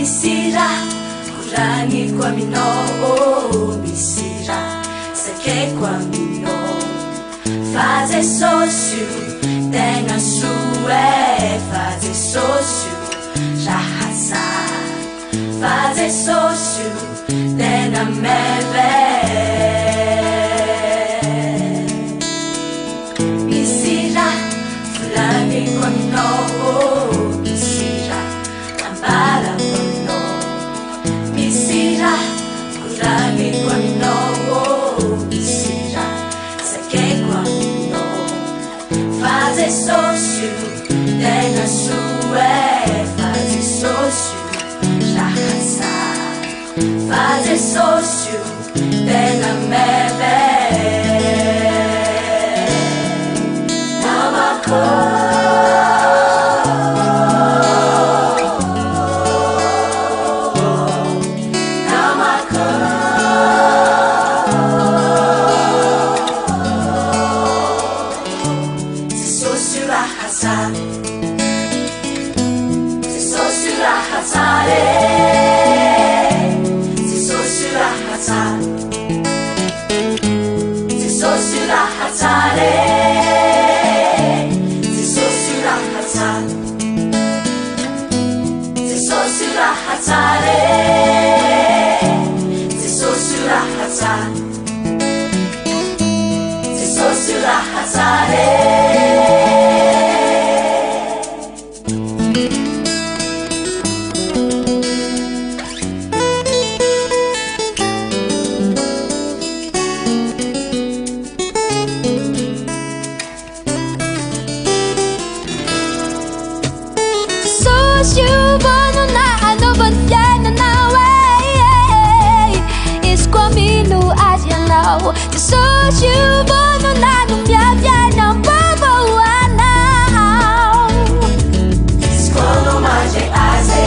Misy raha koragniko aminao oh, misy raha zakaiko aminao fa Jesosy io tegna soa e, fa Jesosy io raha tsara, fa Jesosy io tegna meve. Misy raha volagniko aminao oh, misy raha ambarako aminao, misy raha koragniko aminao oh, misy raha zakaiko aminao fa Jesosy io tegna soa e, fa Jesosy io raha tsara, fa Jesosy io tegna meve. Namako. Namako. Jesosy io raha tsara, Jesosy io raha tsara e, Jesosy io raha tsara, Jesosy io raha tsara e, Jesosy io raha tsara, Jesosy io raha tsara e, Jesosy io raha tsara, Jesosy io raha tsara e. Jesosy io no nahanovany fiainanao e, izy koa mino azy ianao. Jesosy io no nanomia fiainam-baovao anao. Izy koa anao mandray azy.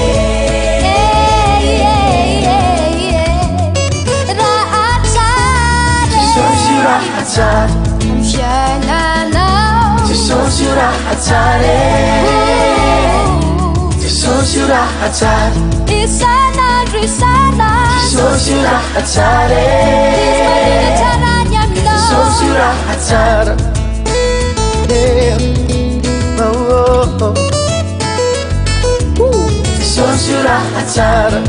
Raha tsara. Jesosy io raha tsara. Amin'ny fiainanao. Jesosy io raha tsara e, Jesosy io raha tsara. Isan'andro isan'andro. Jesosy io raha tsara e. Izy mandrindra tsara ny aminao. Jesosy io raha tsara. Yeah. Oh, oh. Jesosy io raha tsara,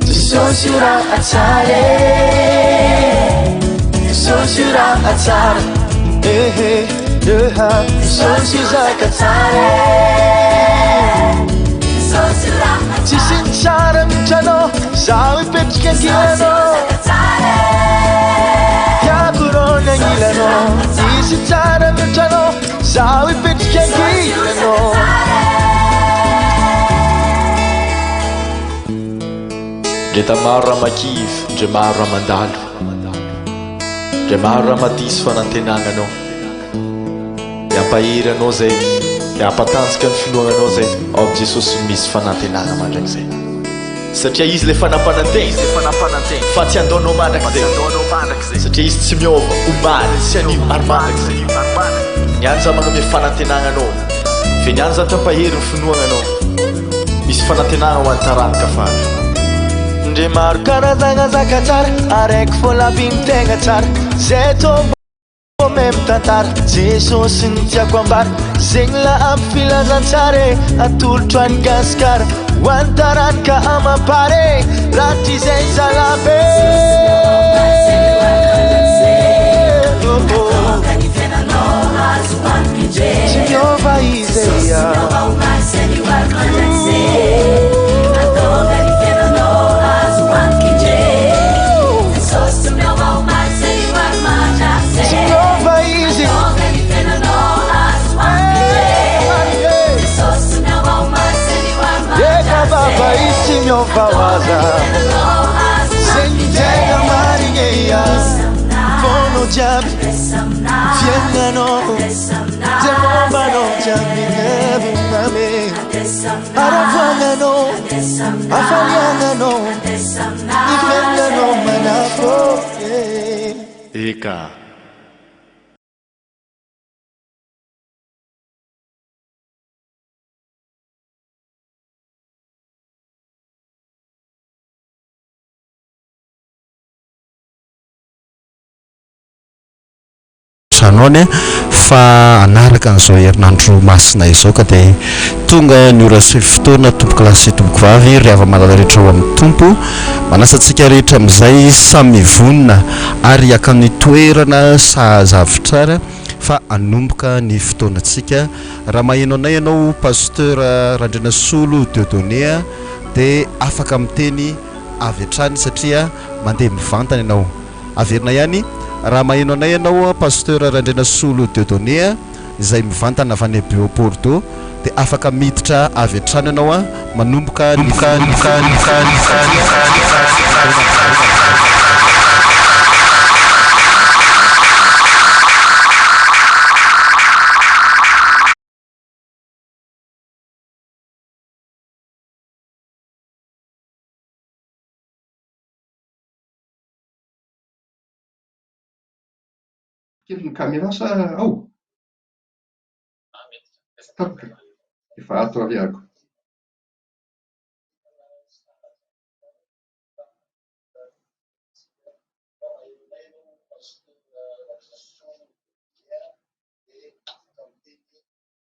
Jesosy io raha tsara e, Jesosy io raha tsara. Eh, eh, eh, Jesosy io zaka tsara e. Jesosy io raha Tsisy ny tsara mitranao, zaho hipetraka ankilanao. Zaka tsara e. Tiako rô ny agnilanao. Tsisy tsara mitranao, zaho hipetraka ankilanao. Ndre maro raha makivy, ndre maro raha mandalo, ndre maro raha madiso fanantenana anao, de ampahery anao zay, de ampatanjaka ny finoananao zay ao amin'i Jesosy misy fanantenana mandrakizay, satria izy le fanampanantena fa tsy andaonao mandrakizay, satria izy tsy miova omaly sy anio ary mandrakizay. Niany za magnome fanantenana anao, fe niany za tampahery ny finoana anao, misy fanantenana ho an'ny taranaka fara. Ndre maro karazagna zaka tsara, araiky fô laviny tegna tsara zay tombo même tantara. Jesosy ny tiako ambara, zegny la ampy filazantsara e, atolotro any Gasikara ho an'ny taranaka amapare raha ty zay zalabe. Oh, oh. Tonga ny fiainanao azo antoky indre. Tsy miova izy Jesosy ya. miova omaly sy anio ary mandrakizay. Tonga ny fiainanao azo antoky indre. Jesosy tsy miova omaly sy anio ary mandrakizay. Tsy miova izy. Tonga ny fiainanao azo antoky indre. Jesosy tsy miova omaly sy anio ary Eka baba mandrakizay. izy tsy miova ho aza. Fiainanao azo Zegny tegna marigny ya. Fono jiaby fiainanao zay mombanao jiaby jiaby mame aravoagnanao afaliagnanao ny fiainanao manafo. Eka. an-tokantrano any fa hanaraka an'izao herinandro masina izao ka dia tonga ny ora sy fotoana tompokolahy sy tompokovavy ry hava-malala rehetra ao amin'ny Tompo. Manasa antsika rehetra amin'izay samy mivonona ary haka ny toerana sahaza avy tsara fa hanomboka ny fotoanantsika. Raha maheno anay ianao Pasteur Randrianasolo Dieudonné dia afaka miteny avy hatrany satria mandeha mivantana ianao. Averina ihany, raha maheno anay ianao Pasteur Randrianasolo Dieudonné izay mivantana avy any Bordeaux dia afaka miditra avy hatrany ianao manomboka ny Kely ny caméra sa ao? Tapaka. Efa ato ary ako.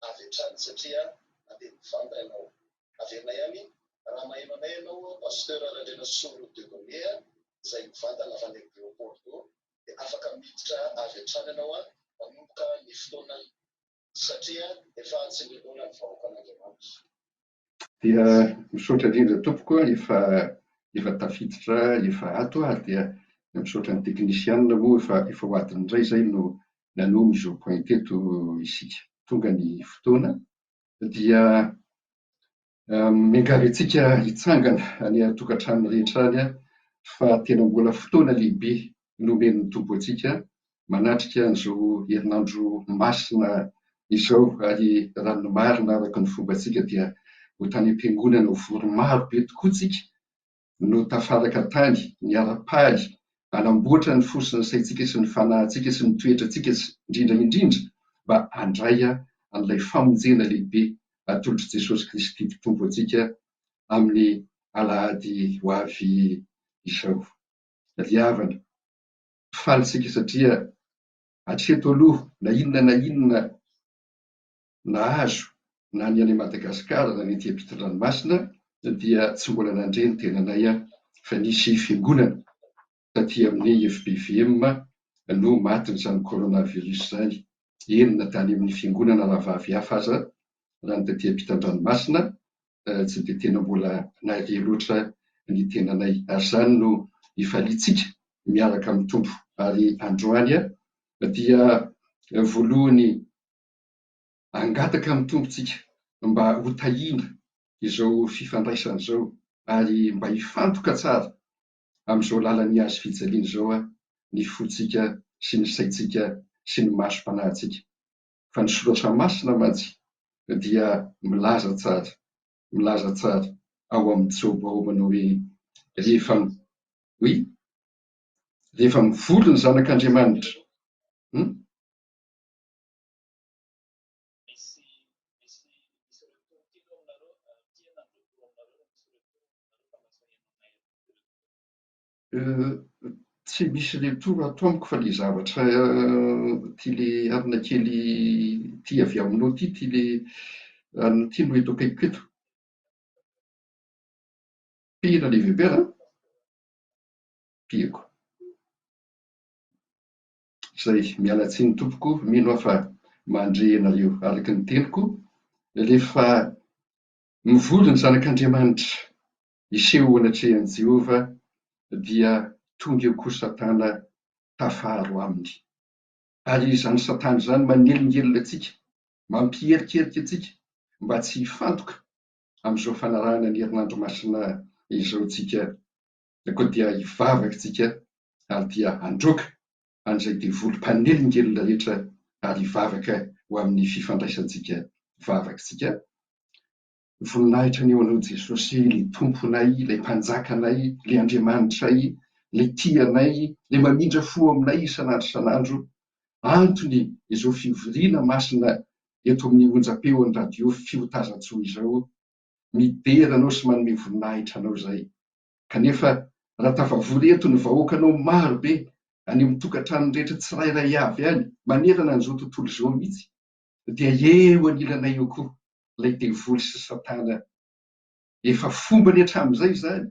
avy hatrany satria mandeha mivanta ianao. Averina ihany, raha maheno anay ianao Pasteur Randrianasolo Dieudonné izay mivantana avy any Bureau Bordeaux dia afaka miditra avy hatrany ianao manomboka ny fotoana satria efa tsindriloana ny vahoakan'Andriamanitra. Dia misaotra indrindra tompoko a, efa efa tafiditra efa ato aho ary dia misaotra ny teknisianina moa efa efa ho adiny iray izay no nanao mise au point teto isika. Tonga ny fotoana dia miangavy antsika hitsangana any an-tokantrano rehetra any fa tena mbola fotoana lehibe nomen'ny Tompo antsika manatrika an'izao herinandro masina izao ary raha ny marina araka ny fombantsika dia ho tany am-piangonana ho vory maro be tokoa tsika no tafaraka tany niara-paly hanamboatra ny fo sy ny saintsika sy ny fanahintsika sy ny toetrantsika indrindra indrindra mba handray an'ilay famonjena lehibe atolotr'i Jesosy Kristy Tompo antsika amin'ny alahady ho avy izao. Ry havana, faly isika satria hatreto aloha na inona na inona nahazo na ny any Madagasikara na ny aty ampitan-dranomasina dia tsy mbola nandre ny tenanay fa nisy fiangonana taty amin'ny FBVM no matin'izany coronavirus izany, eny na tany amin'ny fiangonana rahavavy hafa aza raha ny taty ampitan-dranomasina tsy dia tena mbola nahare loatra ny tenanay ary izany no ifaliantsika miaraka amin'ny Tompo ary androany dia voalohany hangataka amin'ny Tompo tsika mba ho tahiana izao fifandraisana izao ary mba hifantoka tsara amin'izao lalan'ny hazo fijaliana izao ny fontsika sy ny saintsika sy ny masom-panahintsika. Fa ny soratra masina mantsy dia milaza tsara, milaza tsara ao amin'ny Joba ao manao hoe rehefa oui, rehefa mivory ny zanak'Andriamanitra, hum? Tsy misy retour ato amiko fa le zavatra ty le arina kely ty avy aminao ty, ty le arina ty no eto akaikiko eto. Pihina le Weber an! Pihiko. Zay, miala tsiny tompoko, mino aho fa mandre ianareo. Araka ny teniko, rehefa mivory ny zanak'Andriamanitra hiseho eo anatrehan'i Jehovah, dia tonga eo koa Satana tafaharo aminy. Ary izany Satana izany manelingelina antsika, mampierikerika antsika mba tsy hifantoka amin'izao fanarahana ny herinandro masina izao tsika. Koa dia hivavaka isika ary dia handroaka an'izay devoly mpanelingelina rehetra ary hivavaka ho amin'ny fifandraisantsika vavaka isika. Voninahitra anie ho Anao Jesosy, ilay Tomponay, ilay Mpanjakanay, ilay Andriamanitray, ilay tia anay, ilay mamindra fo aminay isan'andro isan'andro. Antony izao fivoriana masina eto amin'ny onjam-peon'ny radio Fiotazantsoa izao. Midera Anao sy manome voninahitra Anao izahay. Kanefa raha tafavory eto ny vahoakanao maro be Any amin'ny tokantrano rehetra tsirairay avy any, manerana an'izao tontolo izao mihitsy, dia eo anilanay eo koa ilay devoly sy satana. Efa fombany hatramin'izay izany,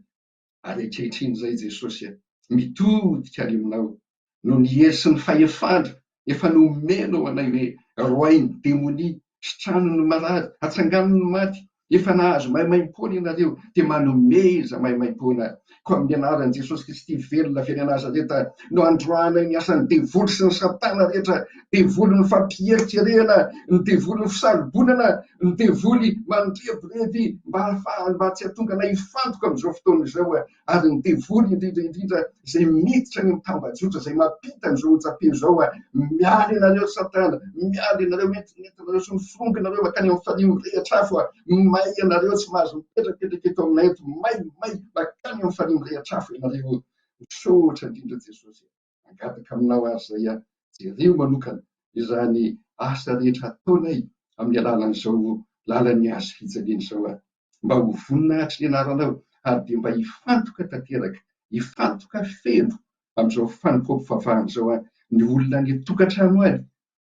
ary ankehitriny izay Jesosy a, mitodika any aminao noho ny hery sy ny fahefana efa nomenao anay hoe roahy ny demonia, sitrano ny marary, atsangano ny maty, efa nahazo maimaimpoana ianareo dia manomeza maimaimpoana. Koa amin'ny anaran'i Jesosy Kristy velona avy any Nazareta no androahanay ny asan'ny devoly sy ny satana rehetra, devolin'ny fampieritrerehana, ny devolin'ny fisalobonana, ny devoly mandrebireby mba hahafahany mba tsy hahatonga anay hifantoka amin'izao fotoana izao ary ny devoly indrindra indrindra izay miditra any amin'ny tambajotra izay mampita an'izao onjam-peo izao, miala ianareo ry satana, miala ianareo, entinentinareo sy ny forongonareo mankany amin'ny farihy mirehitra afo, may ianareo tsy mahazo mipetrapetraka eto aminay eto, may, may, mankany amin'ny farihy mirehitra afo ianareo. Misaotra indrindra Jesosy. Mangataka aminao ary izay aho, jereo manokana izany asa rehetra ataonay amin'ny alalan'izao lalan'ny hazo fijaliana izao aho, mba ho voninahitry ny anaranao ary dia mba hifantoka tanteraka, hifantoka feno amin'izao fanompoam-pivavahana izao aho, ny olona any an-tokantrano any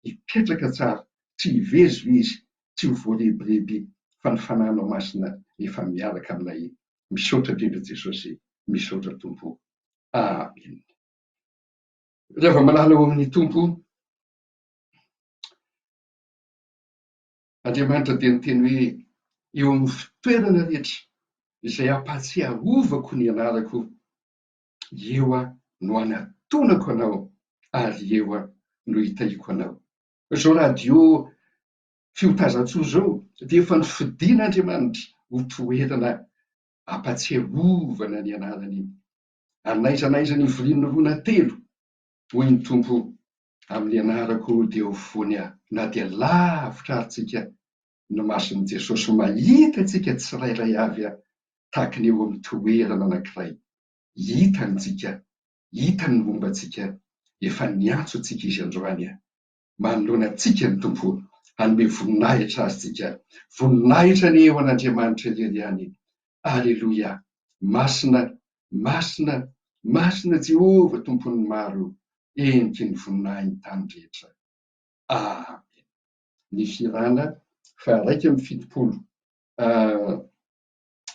hipetraka tsara, tsy hivezivezy, tsy ho voarebireby fa ny Fanahinao Masina efa miaraka aminay. Misaotra indrindra Jesosy, misaotra Tompo. Amen. Ry hava-malala ao amin'ny Tompo, Andriamanitra dia niteny hoe, eo amin'ny fitoerana rehetra izay hampahatsiarovako ny anarako, eo Aho no hanatonako anao ary eo Aho no hitahiako anao. Izao radio fiotazantsoa izao dia efa nofidin'Andriamanitra ho toerana hampahatsiarovana ny anarany. Ary n'aiza n'aiza nivorian'ny roa na telo, hoy ny Tompo, amin'ny anarako dia ho fony aho, na dia lavitra ary tsika ny mason'i Jesosy mahita antsika tsirairay avy tahaka ny eo amin'ny toerana anankiray, hitany tsika, hitany ny momba antsika, efa niantso antsika Izy androany. Manoloana antsika ny Tompo, hanome voninahitra Azy tsika, voninahitra anie ho an'Andriamanitra irery ihany, Aleloia! Masina, masina, masina Jehovah Tompon'ny maro, heniky ny voninahin'ny tany rehetra. Amen. Ny fihirana faha-71,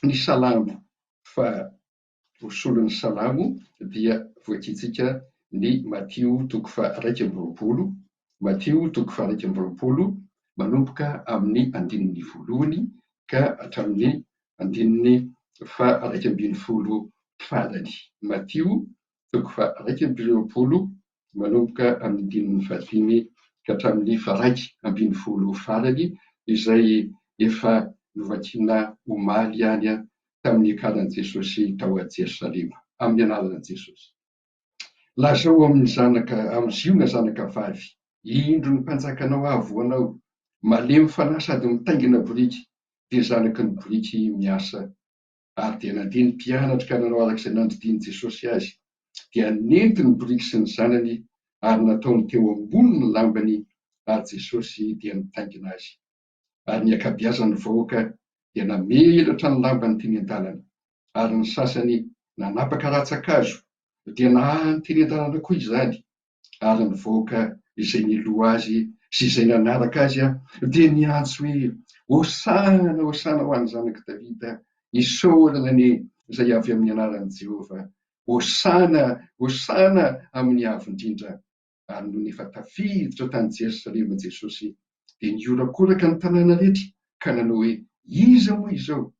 ny Salamo fa voasolon'ny Salamo dia voakiantsika ny Matio toko faha-21, Matio toko faha-21, manomboka amin'ny andininy voalohany ka hatramin'ny andininy faha-11 farany. Matio toko faha-21, manomboka amin'ny andininy fahadimy ka hatramin'ny faha-11 farany, izay efa novakiana omaly ihany tamin'ny niakaran'i Jesosy tao Jerosalema. Amin'ny anaran'i Jesosy. Lazao amin'ny zanaka, amin'i Ziona zanaka vavy, Indro ny mpanjakanao avy ho anao, malemy fanahy sady mitaingina boriky, dia zanaky ny boriky miasa. Ary dia nandeha ny mpianatra ka nanao araka izay nandidian'i Jesosy azy. Dia nentiny ny boriky sy ny zanany ary nataony teo ambony ny lambany, ary Jesosy dia nitaingina azy. Ary ny ankabiazan'ny vahoaka dia namelatra ny lambany teny an-dalana, ary ny sasany nanapaka rantsan-kazo dia nahahany teny an-dalana koa izany, ary ny vahoaka izay niloha azy sy izay nanaraka azy dia niantso hoe, Hosana, hosana ho an'ny Zanak'i Davida, isaorana anie izay avy amin'ny anaran'i Jehovah, hosana, hosana amin'ny Avo Indrindra. Ary nony efa tafiditra tany Jerosalema Jesosy, dia nihorakoraka ny tanàna rehetra ka nanao hoe, Iza moa izao?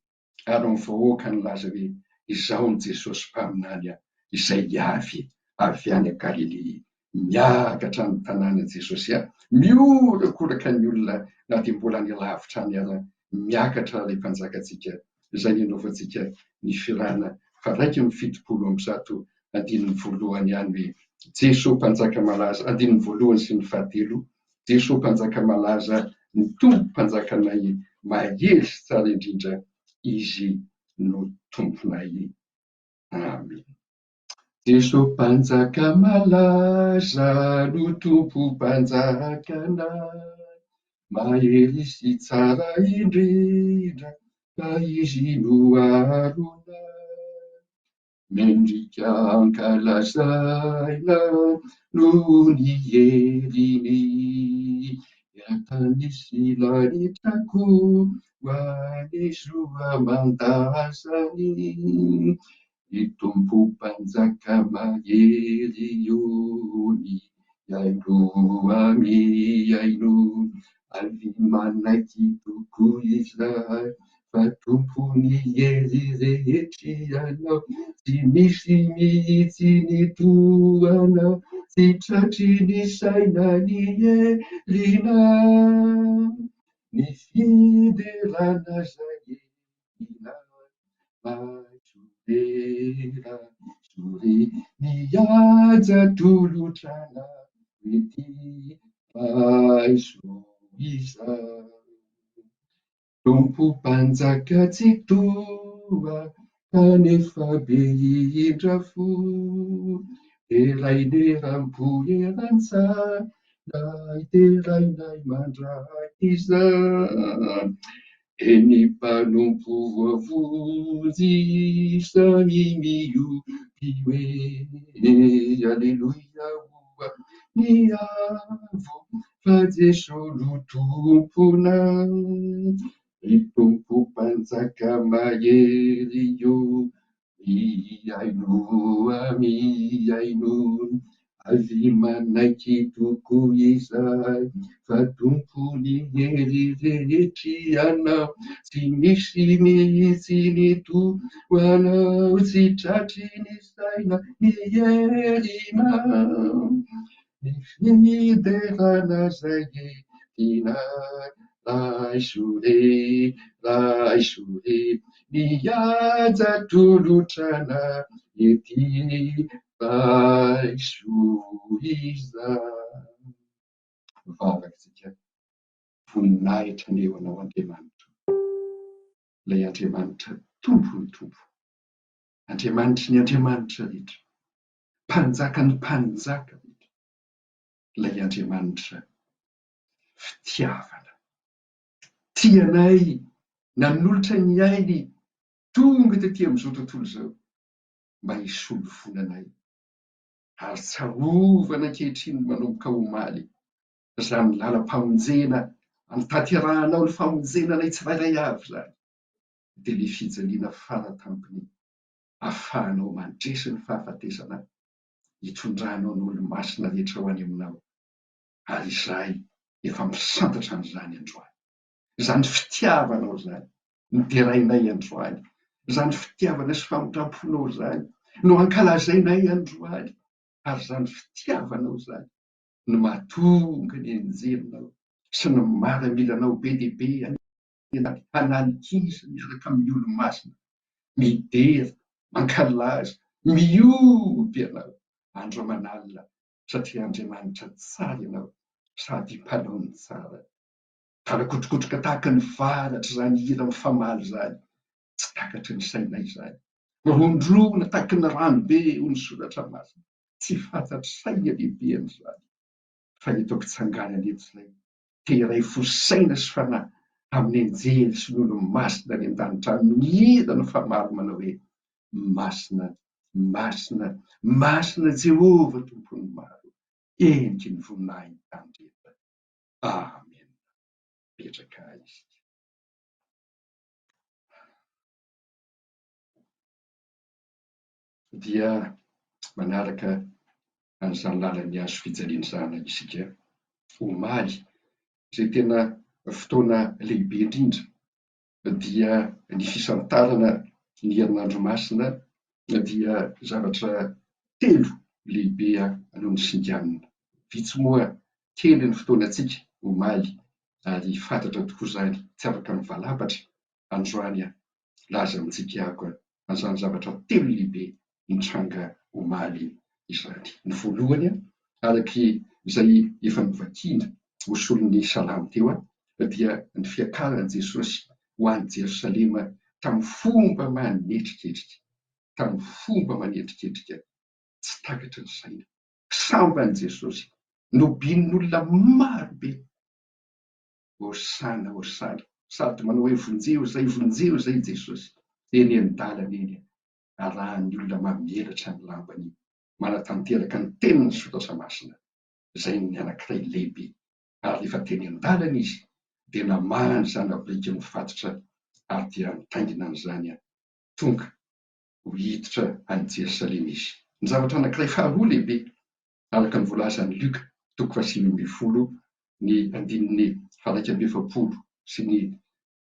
Ary ny vahoaka nilaza hoe, Izaho no Jesosy mpaminany izay avy avy any Galilia. Miakatra ny tanàna Jesosy, mihorakoraka ny olona na dia mbola any lavitra any ara, miakatra ilay Mpanjakantsika izay nanaovantsika ny firana faha-171 andininy voalohany ihany hoe, Jeso Mpanjaka malaza, andininy voalohany sy ny fahatelo, Jeso Mpanjaka malaza, ny Tompo Mpanjakanay mahery sy tsara indrindra, Izy no Tomponay. Amen. Jeso Mpanjaka malaza no Tompo Mpanjakanay, mahery sy tsara indrindra, ka Izy no aronay. Mendrika ankalazaina noho ny heriny. Eran-tany sy lanitra koa ho an'ny zo aman-dazany. Ny Tompo Mpanjaka mahery io mihainoa mihainoa avy manaiky tokoa izahay fa Tompon'ny hery rehetra Ianao tsy misy mihitsy ny toa Anao tsy tratry ny saina ny herinao ny fiderana izay entinao Tompo Mpanjaka Tsitoha kanefa be indra fo, deraina eram-po eran-tsaina, derainay mandrakizay. Eny mpanompo voavonjy samy mihoby hoe Aleloia ho an'ny Avo fa Jeso no Tomponay. Ry Tompo Mpanjaka mahery ô, Mihainoa, mihainoa, avy manaiky tokoa izahay fa Tompon'ny hery rehetra Ianao, tsy misy mihitsy ny toa Anao, tsy tratry ny saina ny herinao. Ny fiderana izay entinay, raiso re, raiso re, ny haja atolotra anay ety, raiso izany. Mivavaka isika, voninahitra anie ho Anao Andriamanitra, ilay Andriamanitra Tompon'ny tompo, Andriamanitry ny andriamanitra rehetra. Mpanjakan'ny mpanjaka ilay Andriamanitra fitiavana. Tia anay, nanolotra ny ainy tonga tety amin'izao tontolo izao mba hisolo vola anay. Ary tsarovana ankehitriny manomboka omaly izany lalam-pamonjena anotanterahanao ny famonjena anay tsirairay avy izany dia ilay fijaliana faratampony ahafahanao mandresy ny fahafatesana, hitondranao ny olo-masina rehetra ho any aminao, ary izahay efa misantatra an'izany androany. Izany fitiavanao izany no derainay androany, izany fitiavana sy famindram-ponao izany no ankalazainay androany, ary izany fitiavanao izany no mahatonga ny anjelinao sy ny maramilanao be dia be any Hananikiza miaraka amin'ny olo-masina, midera, mankalaza, mihoby Ianao andro aman'alina satria Andriamanitra tsara Ianao sady mpanao ny tsara. Talakotrokotroka tahaka ny varatra izany hira mifamaly izany, tsy takatry ny sainay izany. Mirondrona tahaka ny rano be hoy ny soratra masina, tsy fantatry saina lehibe an'izany fa eto am-pitsanganana eto izay te hiray fo saina sy fanahy amin'ny anjely sy ny olo-masina any an-danitra any mihira ny famaly manao hoe, Masina, masina, masina Jehovah Tompon'ny maro, heniky ny voninahiny tany rehetra. Amena. Mipetraka isika. Dia manaraka an'izany lalan'ny hazo fijaliana izany isika omaly, izay tena fotoana lehibe indrindra dia ny fisantarana ny herinandro masina dia zavatra telo lehibe no nosinganina. Vitsy moa kely ny fotoanantsika omaly ary fantatra tokoa izany, tsy afaka mivalapatra androany aho. Laza amintsika ako an'izany zavatra telo lehibe nitranga omaly izany. Ny voalohany, araka izay efa novakiana ho solon'ny salamo teo, dia ny fiakaran'i Jesosy ho any Jerosalema tamin'ny fomba manetriketrika, tamin'ny fomba manetriketrika tsy takatry ny saina. Sambany Jesosy, nobinin'olona maro be. Hosana, hosana, sady manao hoe vonjeo izay, vonjeo izay Jesosy, eny an-dalana eny. Arahan'ny olona mamelatra ny lambany manatanteraka ny tenin'ny Soratra Masina, izay ny anankiray lehibe. Ary rehefa teny an-dalana izy dia namaha ny zana-biriky mifatotra ary dia nitaingina an'izany tonga ho hiditra any Jerosalema izy. Ny zavatra anankiray faharoa lehibe, araka ny voalazan'i Lioka toko fahasivy ambin'ny folo ny andininy faha-iraika amby efapolo sy ny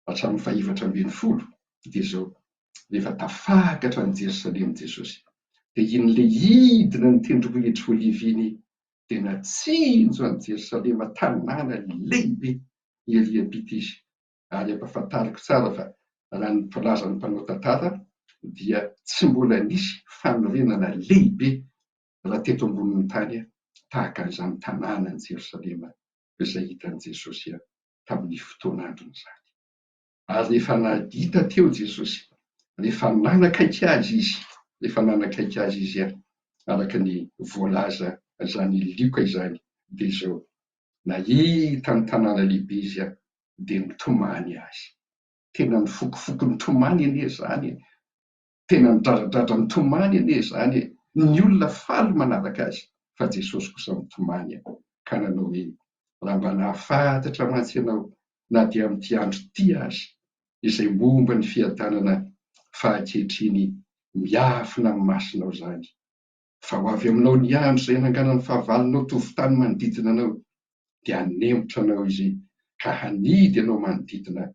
hatramin'ny fahefatra ambin'ny folo, dia izao, rehefa tafakatra an'i Jerosalema Jesosy, dia iny ilay hidina ny tendrombohitr'i Olivy iny, dia natsinjo an'i Jerosalema tanàna lehibe ery am-pita izy. Ary ampahafantariko tsara fa raha ny filazan'ny mpanao tantara dia tsy mbola nisy fanorenana lehibe raha teto ambonin'ny tany tahaka an'izany tanànan'i Jerosalema izay hitan'i Jesosy tamin'ny fotoan'androny izany. Ary rehefa nahita teo Jesosy, rehefa nanakaiky Azy Izy, rehefa nanakaiky Azy Izy, araka ny voalaza izany Lioka izany, dia izao, nahita ny tanàna lehibe Izy, dia nitomany azy. Tena nifokofoko nitomany anie izany e! Tena nidradradradra nitomany anie izany e! Ny olona faly manaraka azy, fa Jesosy kosa nitomany ka nanao hoe, Raha mba nahafantatra mantsy ianao na dia amin'ity andro ity aza, izay momba ny fiadanana fa ankehitriny miafina amin'ny masonao izany. Fa ho avy aminao ny andro izay hananganan'ny fahavalonao tovon-tany manodidina anao, dia hanempotra anao izy ka hanidy anao manodidina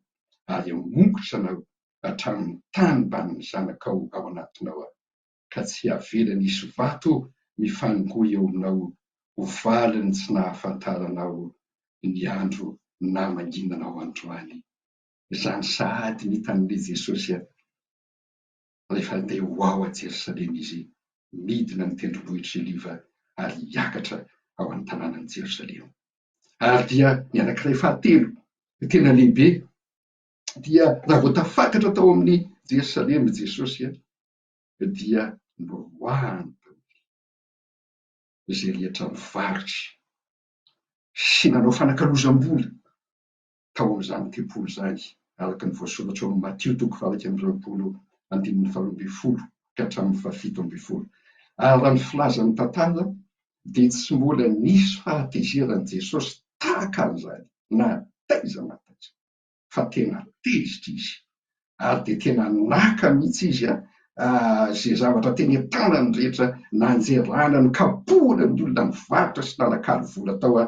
ary hamongotra anao hatramin'ny tany mbamin'ny zanakao ao anatinao aho, ka tsy havelany hisy vato mifanongoa eo aminao ho valin'ny tsy nahafantaranao ny andro namanginanao androany. Izany sahady ny hitan'ilay Jesosy rehefa handeha ho ao Jerosalema izy, midina ny tendrombohitr'i Oliva ary hiakatra ao an-tanànan'i Jerosalema. Ary dia ny anankiray fahatelo, tena lehibe, dia raha vao tafakatra tao amin'i Jerosalema i Jesosy dia noroahany daholo izay rehetra nivarotra sy nanao fanakalozam-bola tao amin'izany tempoly izany, araka ny voasoratra ao amin'ny Matio toko faha-21 andininy faharoambinifolo ka hatramin'ny fahafito ambinifolo. Ary raha ny filazan'ny tantara dia tsy mbola nisy fahatezeran'i Jesosy tahaka an'izany na taiza na taiza, fa tena tezitra izy ary dia tena naka mihitsy izy izay zavatra teny an-tanany rehetra nanjerana, nokapohana ny olona nivarotra sy nanakalo vola tao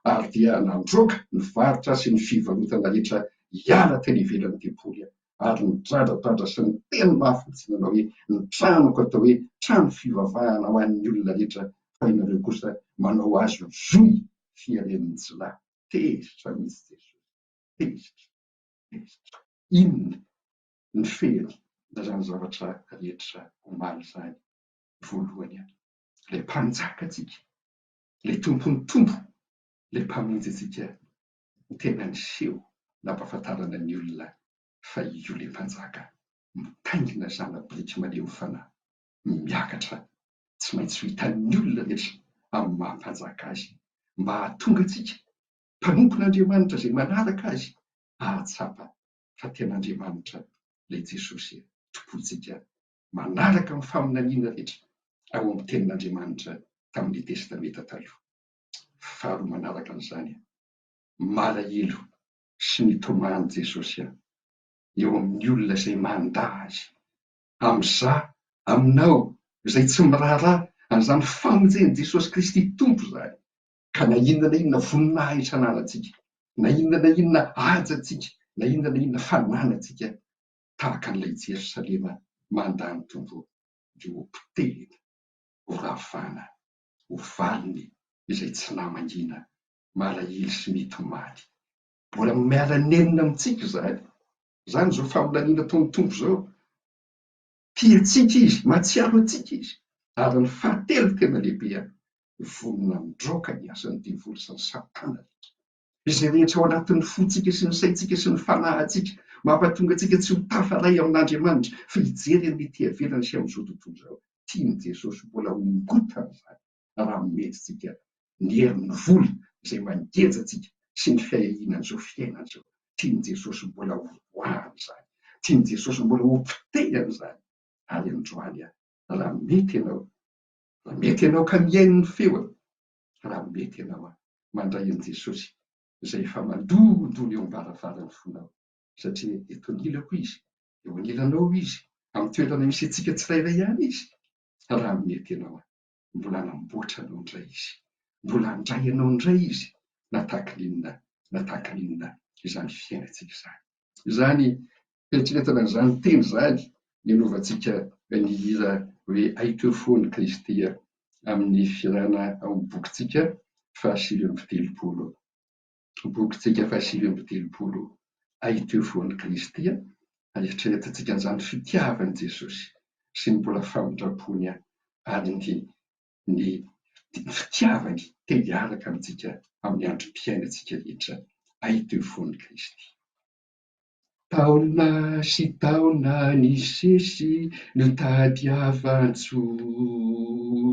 ary dia nandroaka ny varotra sy ny fivarotana rehetra hiala teny ivelan'ny tempoly ary nidradradradra sy niteny mafy mihitsy nanao hoe, ny tranoko atao hoe trano fivavahana ho an'ny olona rehetra fa ianareo kosa manao azy ho zohy fiharen'ny jiolahy. Tezitra mihitsy Jesosy, tezitra, tezitra. Inona ny fehiny izany zavatra rehetra omaly izany? Voalohany, ilay Mpanjaka antsika, ilay Tompon'ny Tompo, ilay Mpamonjy antsika tena niseho nampahafantarana ny olona fa io ilay Mpanjaka mitaingina zana-biriky malemy fanahy miakatra tsy maintsy ho hitan'ny olona rehetra amin'ny maha Mpanjaka azy mba hahatonga antsika mpanompon'Andriamanitra izay manaraka azy hahatsapa fa tena Andriamanitra ilay Jesosy tompointsika manaraka ny faminaniana rehetra ao amin'ny Tenin'Andriamanitra tamin'ny Testamenta Taloha. Faharoa manaraka an'izany, malahelo sy mitomany Jesosy eo amin'ny olona izay mandà Azy, amin'izaho, aminao izay tsy miraharaha an'izany famonjen'i Jesosy Kristy Tompo izany. Ka na inona na inona voninahitra ananantsika, na inona na inona hajantsika, na inona na inona fananantsika, tahaka an'ilay Jerosalema mandà ny Tompo, dia ho potehina, ho ravana, ho valiny izay tsy namangiana, malahelo sy mitomany. Mbola miala nenina amintsika izany. Izany izao faminaniana ataon'ny Tompo izao. Tia antsika Izy, mahatsiaro antsika Izy. Ary ny fahatelo tena lehibe, vonona handroaka ny asan'ny devoly sy ny satana rehetra. Izay rehetra ao anatin'ny fontsika sy ny saintsika sy ny fanahintsika, mampatonga antsika tsy ho tafaray amin'Andriamanitra, fa hijery ny ety ivelany sy amin'izao tontolo izao. Tian'i Jesosy mbola hongotana izany raha mety tsika ny herin'ny vola izay mangeja antsika sy ny fiahiahiana an'izao fiainana izao. Tian'i Jesosy mbola horoahana izany. Tian'i Jesosy mbola hopotehana izany. Ary androany raha mety ianao, raha mety ianao ka mihaino ny feony, raha mety ianao mandray an'i Jesosy izay efa mandondona eo am-baravaran'ny fonao, satria eto anilako Izy, eo anilanao Izy, amin'ny toerana misy antsika tsirairay ihany Izy, raha mety ianao, mbola hanamboatra anao indray Izy, mbola handray anao indray Izy, na tahaka ny inona na tahaka ny inona izany fiainantsika izany. Izany fieritreretana an'izany teny izany ny anaovantsika ny hira hoe Hay teo foana Kristy amin'ny fihirana ao amin'ny bokintsika fahasivy amby telopolo. Bokintsika fahasivy amby telopolo Hay teo foana Kristy, eritreretintsika an'izany fitiavan'i Jesosy sy ny mbola famindram-pony ary ny ny fitiavany te hiaraka amintsika amin'ny androm-piainantsika rehetra. Hay teo foana Kristy. Taona sy taona nisesy notadiavan-tsoa,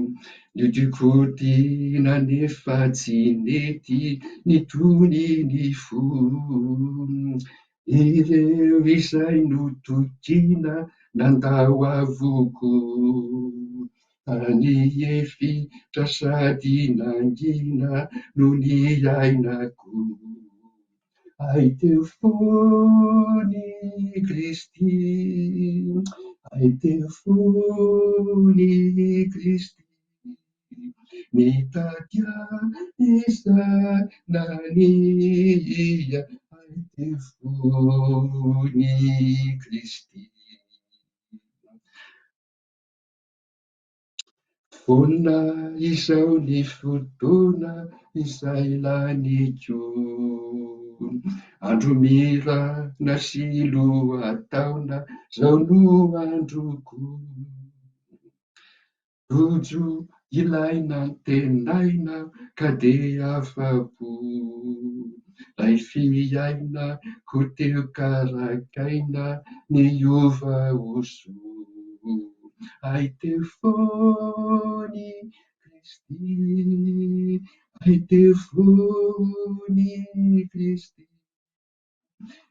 niodikodina nefa tsy nety nitony ny fo. Ireo izay notokiana nandao avokoa, tany efitra sady nangina no niainako. Hay teo foana i Kristy, hay teo foana i Kristy, nitady ahy izay nania, hay teo foana i Kristy. Vonona izao ny fotoana izay laniko. Andro mirana sy lohataona, izao no androko. Tojo ilay nantenaina ka dia afa-po. Ilay fiainako teo karakaina niova ho soa. Hay teo foana i Kristy, hay teo foana i Kristy.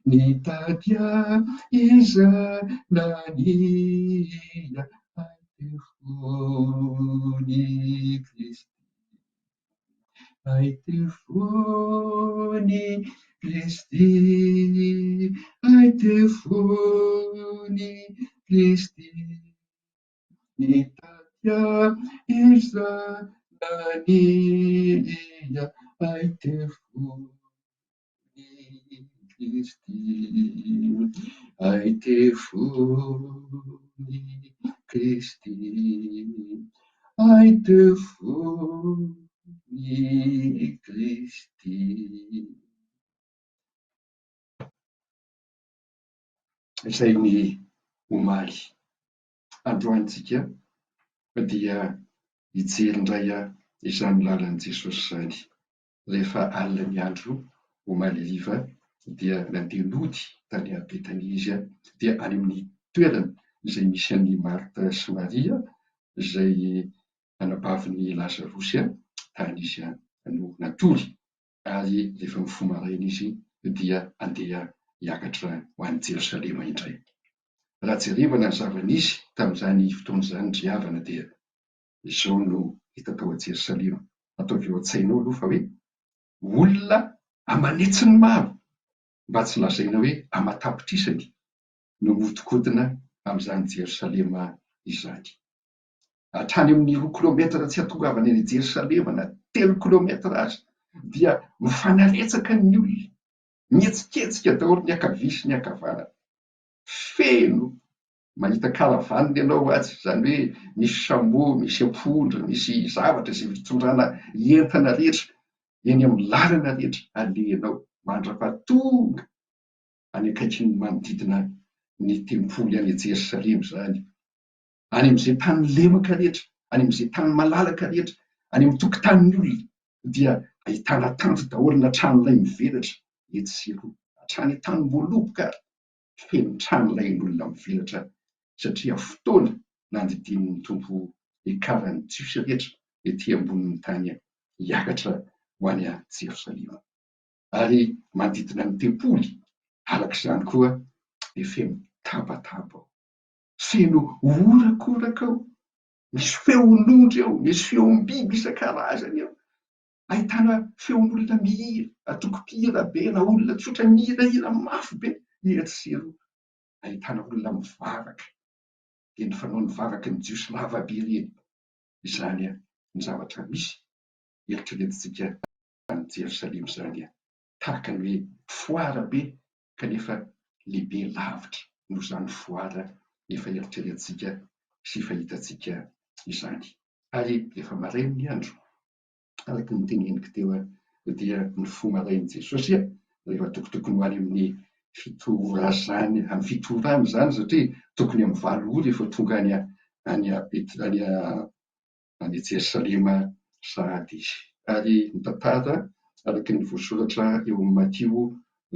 Nitady ahy izay nania, hay teo foana i Kristy. Hay teo foana i Kristy, hay teo foana i Kristy. Nitady ahy izay nania, hay teo foana i Kristy, hay teo foana i Kristy, hay teo foana i Kristy. Izay ny omaly. Androany tsika dia hijery indray izany lalan'i Jesosy izany. Rehefa alina ny andro omaly hariva dia nandeha nody tany Betania izy, dia any amin'ny toerana izay misy an'i Marta sy Maria izay anabavin'i Lazarosy, tany izy no natory. Ary rehefa mifoha maraina izy dia handeha hiakatra ho any Jerosalema indray. Raha jerevana ny zava-nisy tamin'izany fotoana izany ry havana dia izao no hita tao Jerosalema. Ataovy eo an-tsainao aloha fa hoe olona aman'hetsiny maro, mba tsy lazaina hoe aman-tapitrisany no mihodinkodina amin'izany Jerosalema izany. Hatrany amin'ny roa kilaometatra tsy hahatongavana any Jerosalema na telo kilaometatra aza dia mifanaretsaka ny olona, mihetsiketsika daholo ny ankavia sy ny ankavanana. Feno mahita caravane ianao atsy, izany hoe misy chameau, misy ampondra, misy zavatra izay fitondrana entana rehetra eny amin'ny lalana rehetra alehanao mandra-pahatonga any akaikin'ny manodidina ny tempoly any Jerosalema izany. Any amin'izay tany lemaka rehetra, any amin'izay tany malalaka rehetra, any amin'ny tokotanin'ny olona dia ahitana tanty daholo na tranolay mivelatra etsy sy eroa, hatrany an-tanim-boaloboka ary feno tranolain'olona mivelatra satria fotoana nandidian'ny Tompo hiakaran'ny Jiosy rehetra ety ambonin'ny tany hiakatra ho any Jerosalema. Ary manodidina ny tempoly araka izany koa dia feno tabataba ao. Feno horakoraka ao, misy feon'ondry ao, misy feom-biby isan-karazany ao. Ahitana feon'olona mihira, antoko mpihira be na olona tsotra mihirahira mafy be etsy sy eroa. Ahitana olona mivavaka, dia ny fanaon'ny vavaky ny Jiosy lava be ireny. Izany ny zavatra misy eritreretintsika any Jerosalema izany, tahaka ny hoe foara be kanefa lehibe lavitra noho izany foara efa eritreretintsika sy efa hitantsika izany. Ary rehefa maraina ny andro, araka ny noteneniko teo dia nifoha maraina Jesosy rehefa tokotokony ho any amin'ny fito ora izany, amin'ny fito ora any izany satria tokony amin'ny valo ora efa tonga any any any any Jerosalema sahady izy. Ary ny tantara araka ny voasoratra eo amin'ny Matio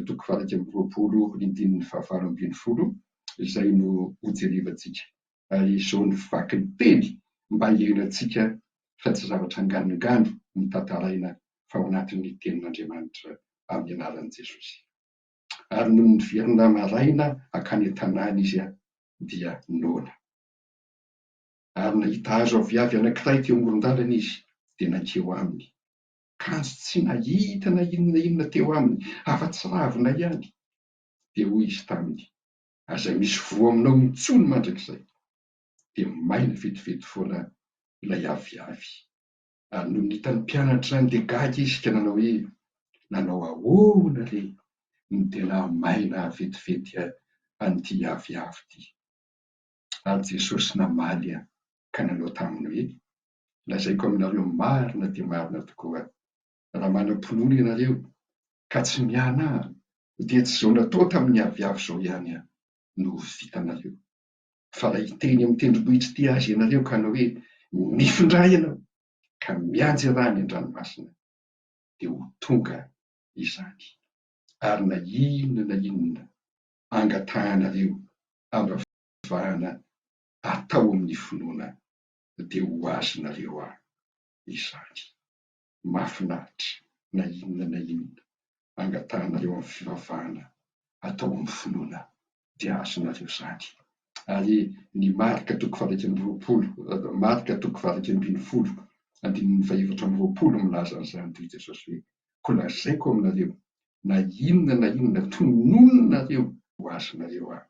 toko faha-21 ny andininy faha-18 izay no hojerevantsika. Ary izao ny vaky ny teny mba hiainantsika fa tsy zavatra anganongano no tantaraina fa ao anatin'ny tenin'Andriamanitra amin'ny anaran'i Jesosy. Ary nony niverina maraina hankany an-tanàna izy dia noana. Ary nahita hazo aviavy anankiray teo amoron-dalana izy, dia nankeo aminy. Kanjo tsy nahita na inona na inona teo aminy, afa-tsy ravina ihany. Dia hoy izy taminy, Aza misy voa aminao intsony mandrakizay. Dia maina vetivety foana ilay aviavy. Ary nony hitan'ny mpianatra izany dia gaga izy ka nanao hoe, Nanao ahoana re no tena maina vetivety an'ity aviavy ity? Ary Jesosy namaly ka nanao taminy hoe, Lazaiko aminareo marina dia marina tokoa, raha manam-pinoana ianareo ka tsy mihanahana, dia tsy izao natao tamin'ny aviavy izao ihany no ho vitanareo. Fa raha hiteny amin'ny tendrombohitra ity aza ianareo ka hanao hoe, Mifindrà ianao, ka mianjerà any an-dranomasina, dia ho tonga izany. Ary na inona na inona angatahanareo ambavahana atao amin'ny finoana dia ho azonareo ahy izany. Mahafinaritra na inona na inona angatahanareo amin'ny fivavahana atao amin'ny finoana dia azonareo izany. Ary ny Marka toko faha-21, Marka toko faha-11 andininy faha-24 milaza an'izany toy Jesosy hoe, Koa lazaiko aminareo, na inona na inona tononinareo ho azonareo ahy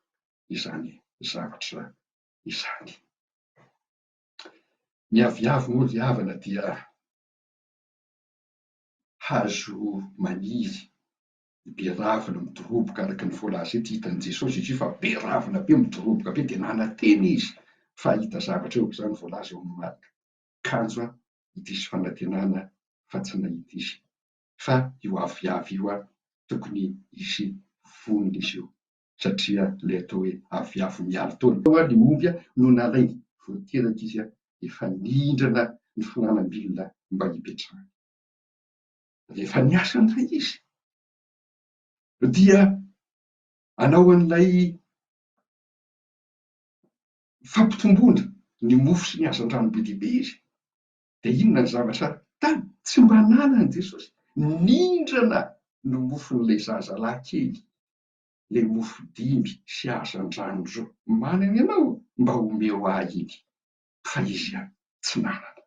izany zavatra izany. Ny aviavy moa ry havana dia hazo maniry be ravina midoroboka araka ny voalaza eto, hitan'i Jesosy izy io fa be ravina be midoroboka be dia nanantena izy fa hahita zavatra eo, izany voalaza eo amin'ny Marka. Kanjo diso fanantenana fa tsy nahita izy. Fa io aviavy io tokony hisy vonona izy io satria ilay atao hoe aviavy mialin-taona. Tao ilay omby no nalainy vao teraka izy efa nindrana ny finanam-bilona mba hipetrahany. Rehefa niasa indray izy dia hanao an'ilay fampitomboana ny mofo sy ny hazandrano be dia be izy. Dia inona ny zavatra tany tsy mba nanan'i Jesosy? Nindrana ny mofon'ilay zazalahy kely, ilay mofo dimy sy hazandrano roa. Manana ianao? Mba omeo ahy iny. Fa izy tsy nanana.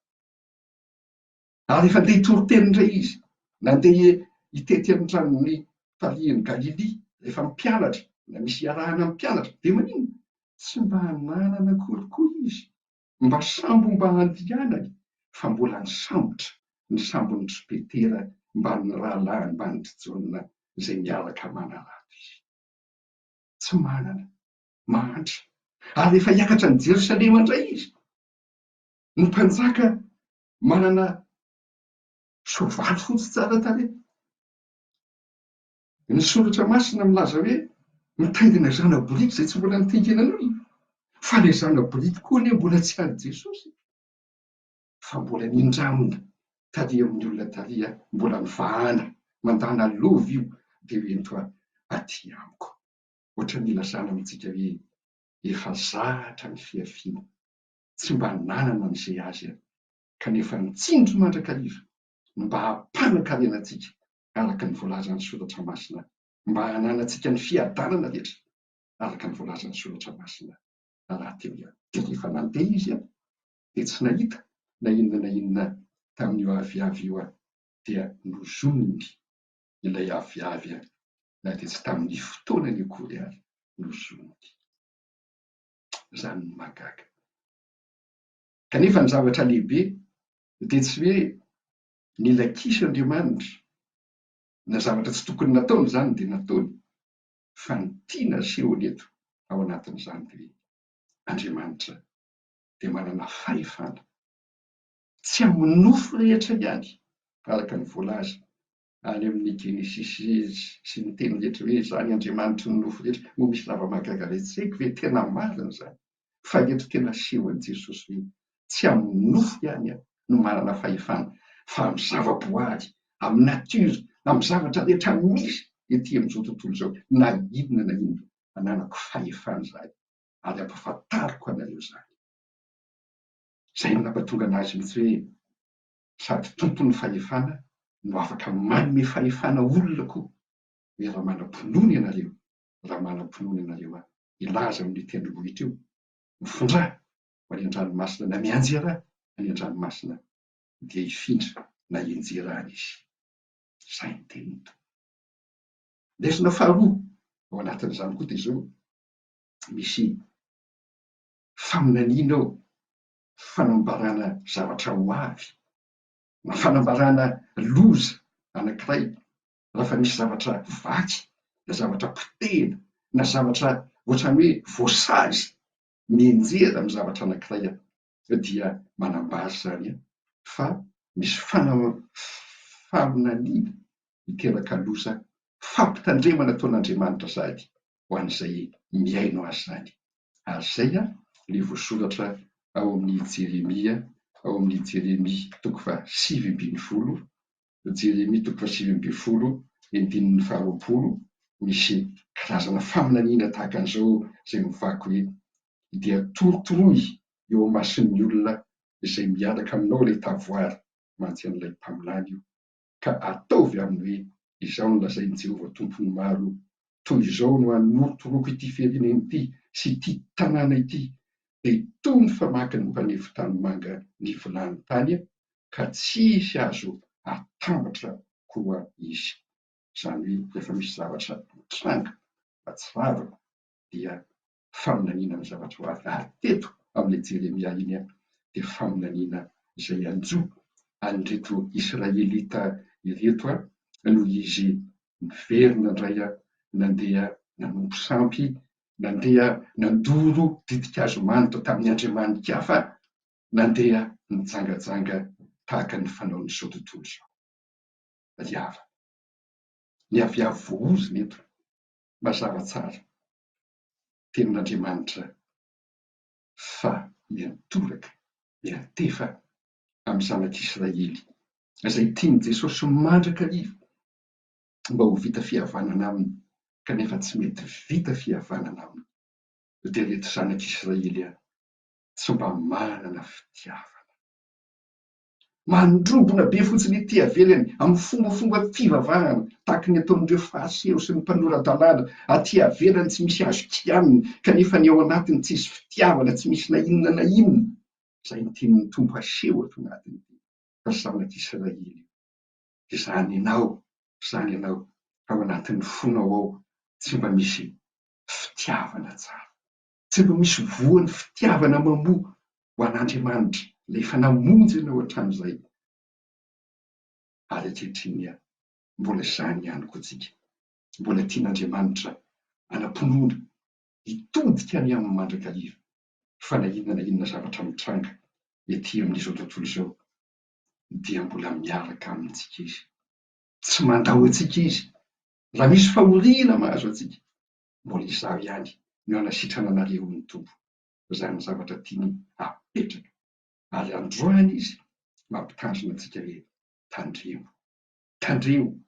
Ary efa ndeha hitory teny indray izy. Nandeha hitety ny tranon'ny farihin'i Galilia, rehefa mpianatra, na misy iarahana amin'ny mpianatra. Dia maninona? Tsy mba nanana akory koa izy. Mba sambo mba handihanany, fa mbola nisambotra ny sambon-dry Petera mbamin'ny rahalahiny mbamin-dry Jaona izay miaraka manarato izy. Tsy manana. Mahantra. Ary rehefa hiakatra an'i Jerosalema indray izy, ny mpanjaka manana soavaly fotsy tsara tarehy. Ny soratra masina milaza hoe mitaingina zana-boriky izay tsy mbola nitaingenan'olona. Fa ilay zana-boriky koa anie mbola tsy an'i Jesosy fa mbola nindramina tary amin'ny olona tary mbola nivahana mandana lova io dia ho ento aty amiko. Ohatran'ny ilazana amintsika hoe efa zatra ny fihafiana, tsy mba nanana an'izay azy kanefa nitsindry mandrakariva ny mba hampanan-karena antsika araka ny voalazan'ny Soratra Masina, mba hananantsika ny fiadanana rehetra araka ny voalazan'ny Soratra Masina. rahateo ihany. Dia rehefa nandeha izy dia tsy nahita na inona na inona tamin'io aviavy io dia nozoniny ilay aviavy na dia tsy tamin'ny fotoanany akory ary nozoniny. Izany no mahagaga. Kanefa ny zavatra lehibe dia tsy hoe nila kiso Andriamanitra na zavatra tsy tokony nataony izany dia nataony fa ny tiana asehony eto ao anatin'izany dia hoe Andriamanitra dia manana fahefana tsy amin'ny nofo rehetra ihany araka ny voalaza any amin'ny Genesisy sy ny teny rehetra hoe izany Andriamanitry ny nofo rehetra, moa misy zava-mahagaga ve? Tsy haiko ve tena marina izany fa eto tena asehon'i Jesosy hoe tsy amin'ny nofo ihany aho no manana fahefana fa amin'ny zava-boary, amin'ny natiora, amin'ny zavatra rehetra misy ety amin'izao tontolo izao na inona na inona ananako fahefana izany ary ampahafantariko anareo izany. Izay no nampatonga an'azy mihitsy hoe sady tompon'ny fahefana no afaka manome fahefana olona koa hoe raha manam-pinoana ianareo, raha manam-pinoana ianareo aho hilaza amin'io tendrombohitra io, mifindrà ho any an-dranomasina na mianjerà any an-dranomasina dia hifindra na hianjera any izy. Izay ny tenin'ny Tompo. Lesona faharoa ao anatin'izany koa dia izao, misy faminaniana ao fanambarana zavatra ho avy, na fanambarana loza anankiray raha fa misy zavatra vaky, na zavatra potehina, na zavatra ohatran'ny hoe voasazy mianjera amin'ny zavatra anankiray dia manambara izany fa misy faminaniana miteraka loza, fampitandremana ataon'Andriamanitra sahady ho an'izay mihaino azy izany. Ary izay ilay voasoratra ao amin'ny Jeremia, ao amin'ny Jeremia toko faha-19, Jeremia toko faha-19, ny andininy faharoapolo, misy karazana faminaniana tahaka an'izao izay mivaky hoe, Dia torotoroy eo imason'ny olona izay miaraka aminao ilay tavoara, mantsy an'ilay mpaminany io, ka ataovy aminy hoe, Izao no lazain'i Jehovah Tompon'ny maro, Toy izao no hanorotoroako ity firenena ity sy ity tanàna ity, dia toy ny famakin'ny mpanefy tanimanga ny vilany tany, ka tsy hisy azo atambatra koa izy. Izany hoe rehefa misy zavatra mitranga mahatsiravina dia faminaniana ny zavatra ho avy. Ary teto amin'ilay Jeremia iny dia faminaniana izay hanjo an'ireto Israelita ireto noho izy niverina indray nandeha nanompo sampy, nandeha nandoro ditin-kazo manitra tamin'ny andriamani-kafa, nandeha nijangajanga tahaka ny fanaon'izao tontolo izao. Ry havana, ny aviavy voaozona eto, mazava tsara. Tenin'Andriamanitra fa miantoraka, miantefa amin'ny zanak'Israely izay tian'i Jesosy mandrakariva mba ho vita fihavanana aminy kanefa tsy mety vita fihavanana aminy dia ireto zanak'Israely tsy mba manana fitiavana. Mandrobona be fotsiny ety avelany amin'ny fombafomba fivavahana tahaka ny ataon'ireo fariseo sy ny mpanora-dalàna aty avelany tsy misy azo kianina kanefa ny ao anatiny tsisy fitiavana tsy misy na inona na inona izay ny tian'ny Tompo aseho ato anatin'ity ry zanak'Israely io. Izany ianao, izany ianao ao anatin'ny fonao ao tsy mba misy fitiavana tsara. Tsy mba misy voan'ny fitiavana mamoa ho an'Andriamanitra ilay efa namonjy anao hatramin'izay. Ary ankehitriny mbola izany ihany koa tsika. Mbola tian'Andriamanitra hanam-pinoana hitodika any aminy mandrakariva fa na inona na inona zavatra mitranga ety amin'izao tontolo izao dia mbola miaraka amintsika Izy. Tsy mandao antsika Izy. Raha misy fahoriana mahazo antsika mbola izaho ihany no hanasitrana anareo hoy ny Tompo. Izany zavatra tiany hapetraka. Ary androany Izy mampitandrina antsika hoe tandremo, tandremo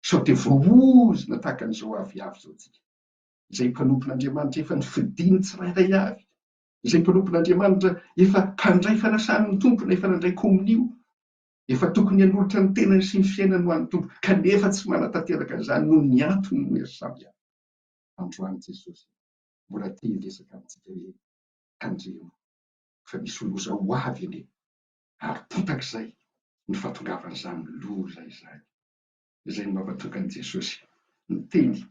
sao dia voaozona tahaka an'izao aviavy izao tsika. Izay mpanompon'Andriamanitra efa nofidiny tsirairay avy, izay mpanompon'Andriamanitra efa mpandray fanasan'ny Tompo na efa nandray komonio, efa tokony hanolotra ny tenany sy ny fiainany ho an'ny Tompo, kanefa tsy manatanteraka an'izany noho ny antony maro samihafa. Androany Jesosy mbola te hiresaka amintsika hoe. Tandremo fa misy loza ho avy anie ary potak'izay ny fahatongavan'izany loza izany. Izay no mampatonga an'i Jesosy niteny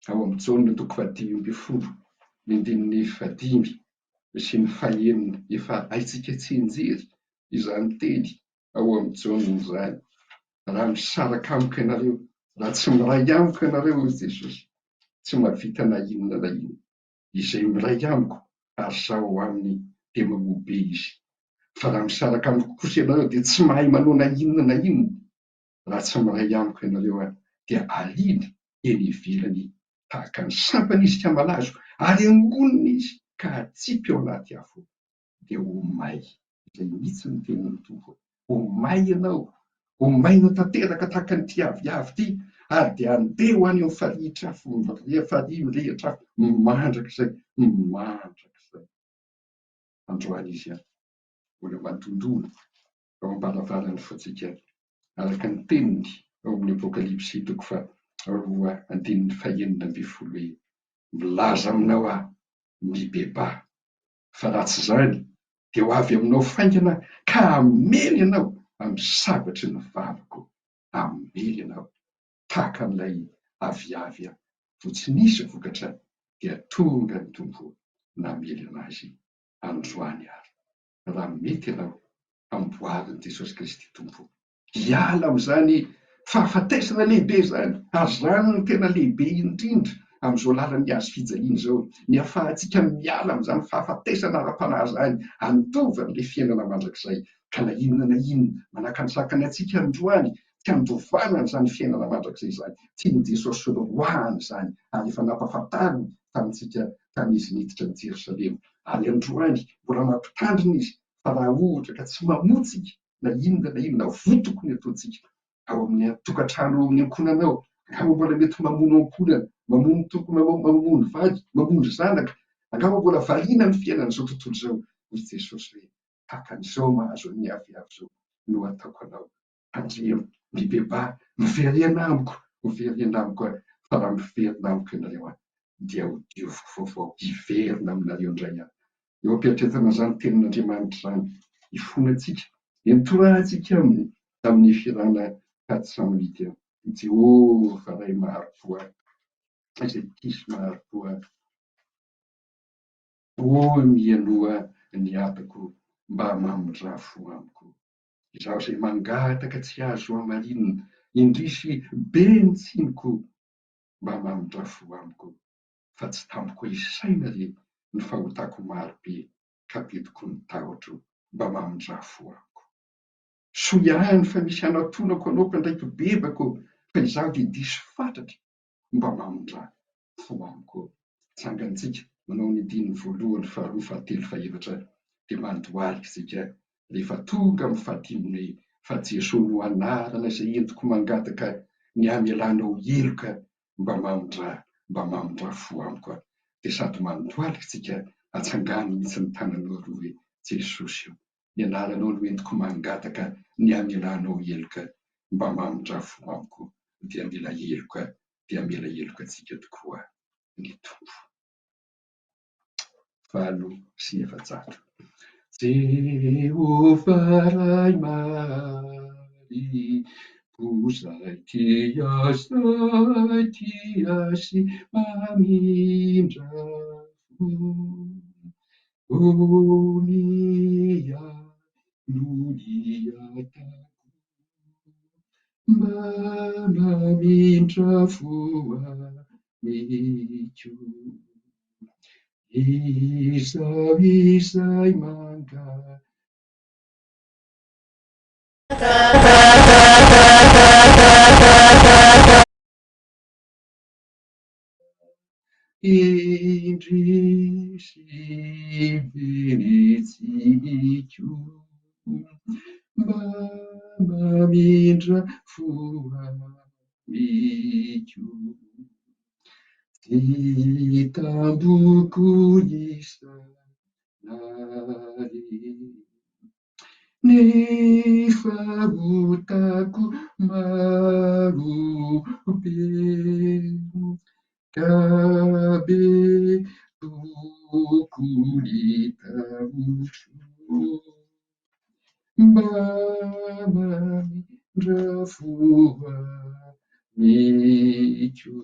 ao amin'ny Jaona toko fahadimy ambin'ny folo ny andininy fahadimy sy ny fahenina. Efa haintsika tsianjery izany teny ao amin'ny Jaona izany. Raha misaraka amiko ianareo, raha tsy miray amiko ianareo, hoy Jesosy, tsy mahavita na inona na inona. Izay miray amiko ary izaho ao aminy dia mamoa be izy. Fa raha misaraka amiko kosa ianareo dia tsy mahay manao na inona na inona. Raha tsy miray amiko ianareo dia alina eny ivelany tahaka ny sampana izy ka malazo, ary angonina izy ka atsipy ao anaty afo dia ho may. Izay mihitsy ny tenin'ny Tompo. Ho may ianao, ho maina tanteraka tahaka an'ity aviavy ity, ary dia handeha ho any amin'ny farihitr'afo, farihy mirehitra afo mandrakizay, mandrakizay. Androany izy mbola mandondona ao am-baravaran'ny fontsika, araka ny teniny ao amin'ny Apokalypsy toko faharoa andininy fahenina ambin'ny folo hoe, Milaza aminao aho, mibebaha, fa raha tsy izany dia ho avy aminao faingana ka hamely anao amin'ny sabatry ny vavako, hamely anao tahaka an'ilay aviavy vao tsy nisy vokatra dia tonga ny Tompo namely an'azy androany ary raha mety ianao amboarin'i Jesosy Kristy Tompo hiala amin'izany fahafatesana lehibe izany, ary izany no tena lehibe indrindra amin'izao lalan'ny hazo fijaliana izao, ny hahafahantsika miala amin'izany fahafatesana ara-panahy izany, handova an'ilay fiainana mandrakizay, ka na inona na inona manakantsakana antsika androany tsy handovana an'izany fiainana mandrakizay izany, tian'i Jesosy horoahana izany, ary efa nampahafantariny tamintsika tamin'izy niditra an'i Jerosalema, ary androany mbola mampitandrina izy fa raha ohatra ka tsy mamoa tsika na inona na inona voa tokony ataontsika ao amin'ny tokantrano, ao amin'ny ankohonana ao, angamba mbola mety mamono ankohonana, mamono tompony, mamono vady, mamono zanaka, angamba mbola variana amin'ny fiainan'izao tontolo izao, hoy Jesosy hoe, tahaka an'izao mahazo an'ny aviavy izao no ataoko anao, tandremo, mibebaha, miverena amiko, miverena amiko aho, fa raha miverina amiko ianareo aho, dia ho dioviko vaovao, hiverina aminareo indray aho. Eo am-piatretana izany tenin'Andriamanitra izany, hifonantsika, entorahantsika aminy amin'ny firana Katsamity an. Jehovah Ray mahari-po ahy, izay tia sy mahari-po ahy. O mialoha ny atako mba mamindrà fo amiko. Izaho izay mangataka tsy azo hamarinina, indrisy be ny tsiniko mba mamindrà fo amiko. Fa tsy tambiko isaina re ny fahotako maro be ka be tokoa ny tahotro mba mamindrà fo amiko. Soa ihany fa misy hanatonako anao mpandray mpibebaka ô fa izaho dia diso fatratra mba mamindrà fo amiko ô. Tsangantsika manao ny andininy voalohany, faharoa, fahatelo, fahefatra dia mandohalika isika rehefa tonga amin'ny fahadiminy hoe fa Jesoa no anarana izay entiko mangataka ny hamelanao heloka mba mamindrà mba mamindrà fo amiko aho dia sady mandohalika tsika atsangano mihitsy ny tananao roa hoe Jesosy o ny anaranao no entiko mangataka ny hamelanao heloka mba mamindrà fo amiko dia mila heloka dia mila heloka antsika tokoa ny Tompo. 408. Jehovah Ray Mahari, Izay tia, izay tia sy mamindra fo. O miahy no niatako, mba mamindra fo amiko. Izaho izay mangataka. Indrisy be ny tsiko, mba mamindra fo amiko. Tsy tamboko isan'ary. Ny fahotako maro be ka be. Tokony tahotro mba mamindra fo amiko.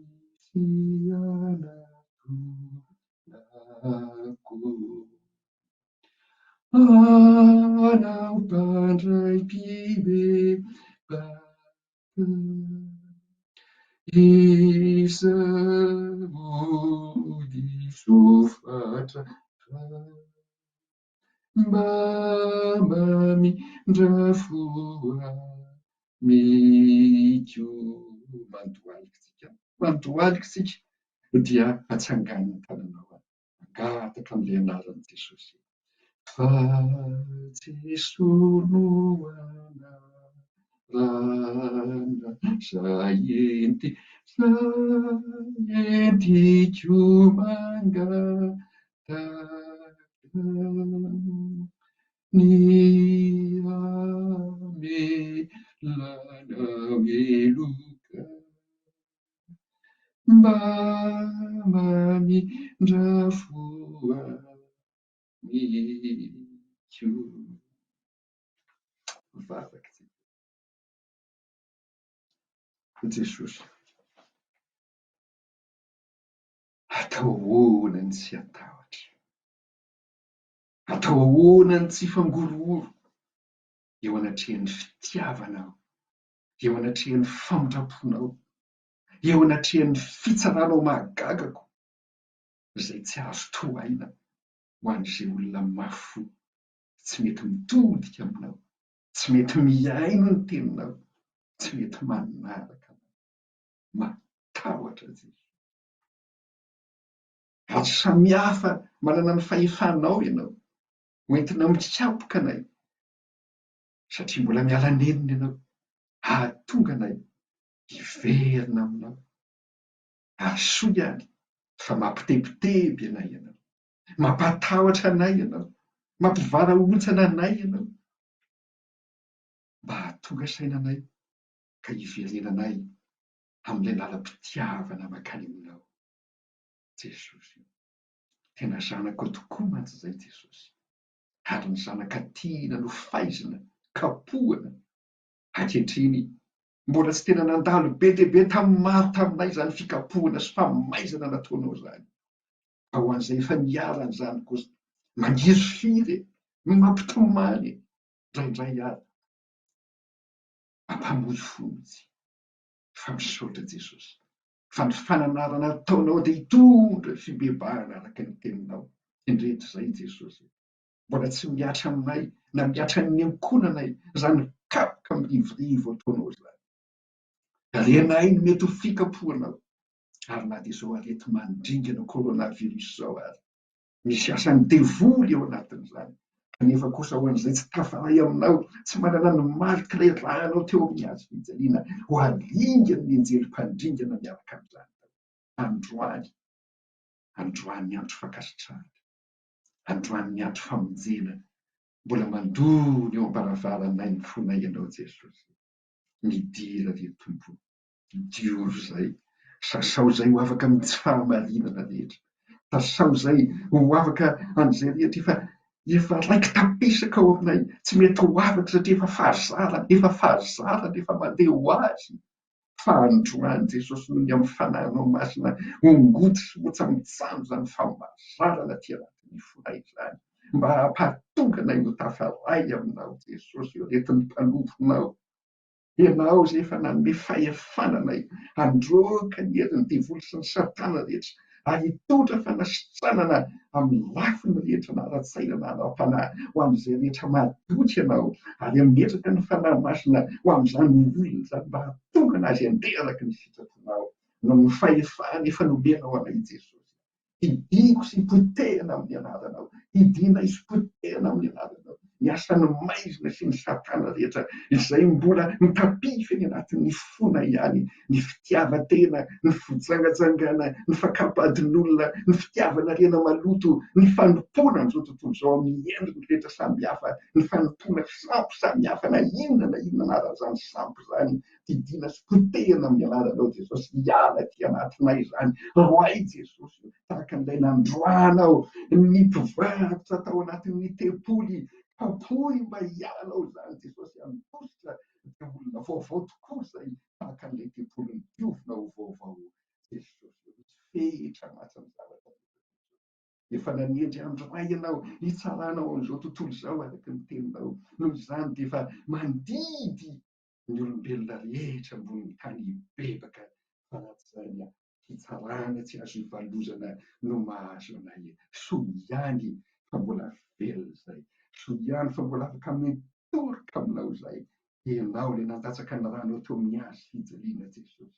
Misy anatonako anao mpandray mpibebaka. Izaho diso fatratra mba mamindra fo amiko. Mandohalika isika, mandohalika isika dia atsangano ny tananao Mangataka amin'ilay anaran'i Jesosy. Fa Jesoa no anarana izay enti, izay entiko mangataka ny hamelana heloka. Mba mamindra fo amiko. Mivavaka isika. Jesosy, atao ahoana ny tsy hatahotra? Atao ahoana ny tsy hifangorohoro eo anatrehan'ny fitiavanao eo anatrehan'ny famindram-ponao, eo anatrehan'ny fitsaranao mahagagako izay tsy azo tohaina ho an'izay olona mafy fo, tsy mety mitodika aminao, tsy mety mihaino ny teninao, tsy mety manaraka anao. Matahotra Jesoa. Ary samihafa manana ny fahefanao ianao, hoentina mikapoka anay, satria mbola miala nenina ianao hahatonga anay hiverina aminao. Ary soa ihany fa mampitebiteby anay ianao, mampatahotra anay ianao, mampivarahontsana anay ianao, mba hahatonga saina anay ka hiverenanay amin'ilay lalam-pitiavana mankany aminao, Jesosy ô. Tena zanakao tokoa mantsy izay Jesosy. ary ny zanaka tiana no faizina, kapohana. Ankehitriny, mbola tsy tena nandalo be dia be tamin'ny maro taminay izany fikapohana sy famaizana nataonao izany. Fa ho an'izay efa niharan'izany kosa, mangirifiry e, mampitomany e, indraindray ary mampamoy fo mihitsy. Fa misaotra Jesosy fa ny fananarana ataonao dia hitondra fibebahana araka ny teninao. Indreto izay Jesosy e! Mbola tsy mihatra aminay na mihatra ny ankohonanay izany kapoka mirivorivo ataonao izany. Renay ny mety ho fikapohanao ary na dia izao areti-mandringana coronavirus izao ary. Misy asan'ny devoly eo anatin'izany. Kanefa kosa ho an'izay tsy tafaray aminao, tsy manana ny marik'ilay rànao teo amin'ny hazo fijaliana, ho haringany ny anjely mpandringana miaraka amin'izany. Androany, androany ny andro fankasitrahana, androany ny andro famonjena, mbola mandona eo am-baravaranay ny fonay Ianao Jesosy. Midira ry Tompo. Diovy izay, sasao izay ho afaka amin'ny tsy fahamarinana rehetra, sasao izay ho afaka amin'izay rehetra efa efa raiki-tapisaka ao aminay, tsy mety ho afaka satria efa fahazarana, efa fahazarana, efa mandeha ho azy. Fa androany Jesosy noho ny amin'ny Fanahinao Masina, hongoty sy hotsambotsamo izany famazarana aty anatin'ny fonay izany, mba hampahatonga anay ho tafaray aminao Jesosy, eo aretin'ny mpanomponao. Ianao izay efa nanome fahefana anay handroaka ny herin'ny devoly sy ny satana rehetra ary hitondra fanasitranana amin'ny lafiny rehetra na ara-tsaina na ara-panahy ho an'izay rehetra matoky Anao ary hametraka ny Fanahy Masina ho amin'izany olona izany mba hahatonga anazy handeha araka ny sitraponao noho ny fahefana efa nomenao anay Jesosy. Hidiako sy potehina amin'ny anaranao, hidianay sy potehina amin'ny anaranao ny asan'ny maizina sy ny satana rehetra izay mbola mitapify any anatin'ny fonay ihany, ny fitiavan-tena, ny fijangajangana, ny fakam-padin'olona, ny fitiavana harena maloto, ny fanompoana an'izao tontolo izao amin'ny endriny rehetra samihafa, ny fanompoana sampy samihafa na inona na inona anaran'izany sampy izany. Didiana sy potehina amin'ny anaranao Jesosy, hiala aty anatinay izany. Roahy Jesosy o, tahaka an'ilay nandroahanao ny mpivarotra tao anatin'ny tempoly, kapohy mba hiala ao izany Jesosy, handositra dia olona vaovao tokoa izay tahaka an'ilay tempoly nodiovina ho vaovao Jesosy o. Misy fetra mantsy ny zavatra rehetra Jesosy. Efa nanendry andro iray Ianao hitsaranao an'izao tontolo izao araka ny teninao. Noho izany dia efa mandidy ny olombelona rehetra ambonin'ny tany hibebaka fa raha tsy izany fitsarana tsy azo ivalozana no mahazo anay. Soa ihany fa mbola velona izay. Soa ihany fa mbola afaka mitoroka aminao izay. Ianao ilay nandatsaka ny ranao teo amin'ny hazo fijaliana Jesosy.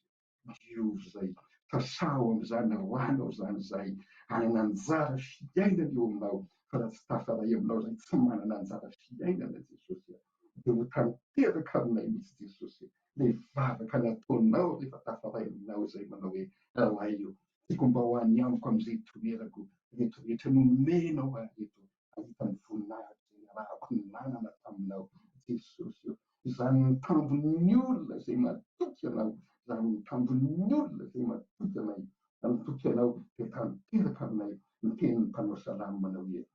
Diovy izay, tasaho amin'izany ranao izany izay hanana anjara fiainana eo aminao fa raha tsy tafaray aminao izay tsy manana anjara fiainana Jesosy a! Dia ho tanteraka aminay mihitsy Jesosy ilay vavaka nataonao rehefa tafaray aminao izay manao hoe Ray o, tiako mba ho any amiko amin'izay toerako ireto rehetra nomenao ahy ireto hahita ny voninahitra izay niarahako nanana taminao Jesosy o! Izany ny tambin'ny olona izay matoky Anao, izany ny tambin'ny olona izay matoky anay, matoky Anao dia tanteraka aminay ny tenin'ny mpanao salamo manao hoe,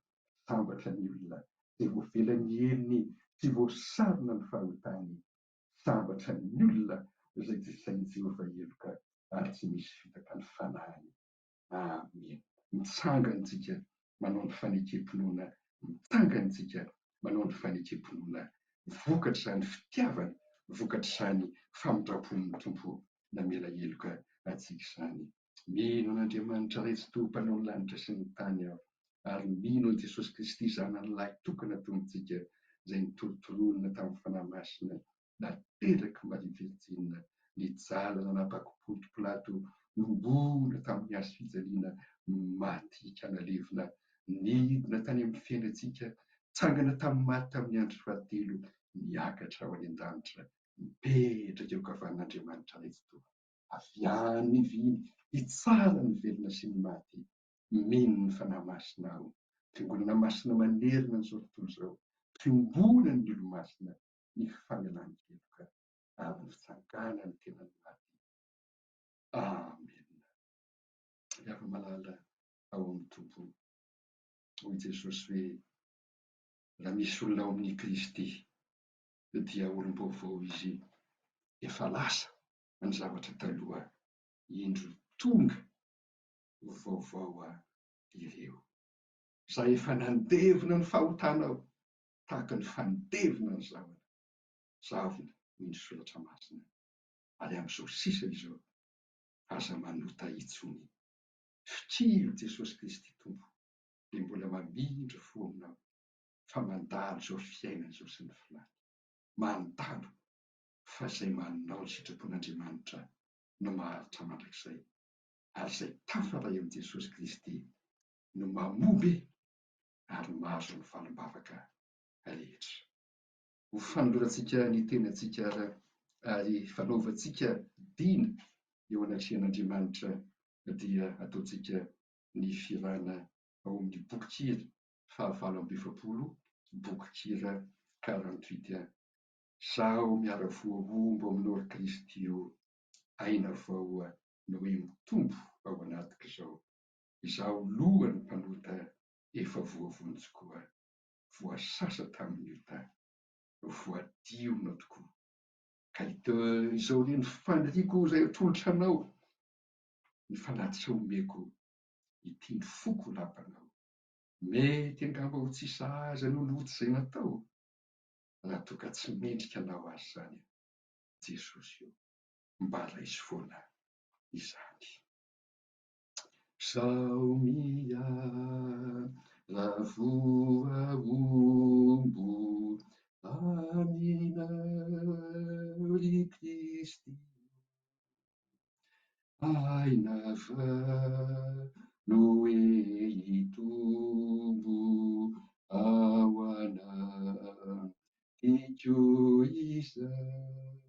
Sambatra ny olona izay voavela ny helony sy voasarona ny fahotany, sambatra ny olona izay tsy sain'i Jehovah heloka ary tsy misy fitaka ny fanahiny. Amena. Mitsangana isika manao ny fanekem-pinoana, mitsangana isika manao ny fanekem-pinoana vokatr'izany fitiavana, vokatr'izany famindram-pon'ny Tompo namela heloka antsika izany. Mino an'Andriamanitra Ray Tsitoha Mpanao ny lanitra sy ny tany aho, ary mino an'i Jesosy Kristy Zanany Lahy tokana Tompontsika, izay notorotoronina tamin'ny Fanahy Masina, Naterak'i Maria Virjina, nijaly nanapak'Ponto Pilato, nohomboana tamin'ny hazo fijaliana, maty ka nalevina, nidina tany amin'ny fiainantsika, tsangana tamin'ny maty tamin'ny andro fahatelo, niakatra ho any an-danitra, mipetraka eo ankavanan'Andriamanitra Ray Tsitoha. Avy any iviny hitsara ny velona sy ny maty, mino ny Fanahy Masina aho, Fiangonana masina manerana an'izao tontolo izao, fiombonan'ny olomasina, ny famelan-keloka ary ny fitsanganan'ny tenan'ny maty. Amena. Ry hava-malala ao amin'ny Tompo, hoy Jesosy hoe, Raha misy olona ao amin'i Kristy dia olom-baovao izy, efa lasa ny zavatra taloha, indro tonga vaovao ireo. Izay efa nandevona ny fahotanao tahaka ny fandevona ny zavona, zavona hoy ny soratra masina, ary amin'izao sisa izao aza manota intsony. Fikiro Jesosy Kristy Tompo dia mbola mamindra fo aminao fa mandalo izao fiainana izao sy ny filany. Mandalo fa izay manao ny sitrapon'Andriamanitra no maharitra mandrakizay ary izay tafaray amin'i Jesosy Kristy no mamoa be ary mahazo ny valim-bavaka rehetra. Ho fanolorantsika ny tenantsika ary fanaovantsika dina eo anatrehan'Andriamanitra dia ataontsika ny fihirana ao amin'ny bokin-kira faha-48, bokin-kira 48 un. Izaho miara-voahombo aminao ry Kristy ô, aina vao no hoe mitombo ao anatiko izao. Izaho lohan'ny mpanota efa voavonjy koa, voasasa tamin'ny ota, voadionao tokoa. Ka ito izao re ny faniriako izay atolotra anao, ny fanatitra omeko, ity ny foko ho lapanao. Mety angamba ho tsy sahaza noho ny ota izay natao, raha toa ka tsy mendrika anao aza izany Jesosy ô, mba raiso foana izany. Zaho miara-voahombo aminao ry Kristy ô, aina vao hoe hitombo ao anatiko izany.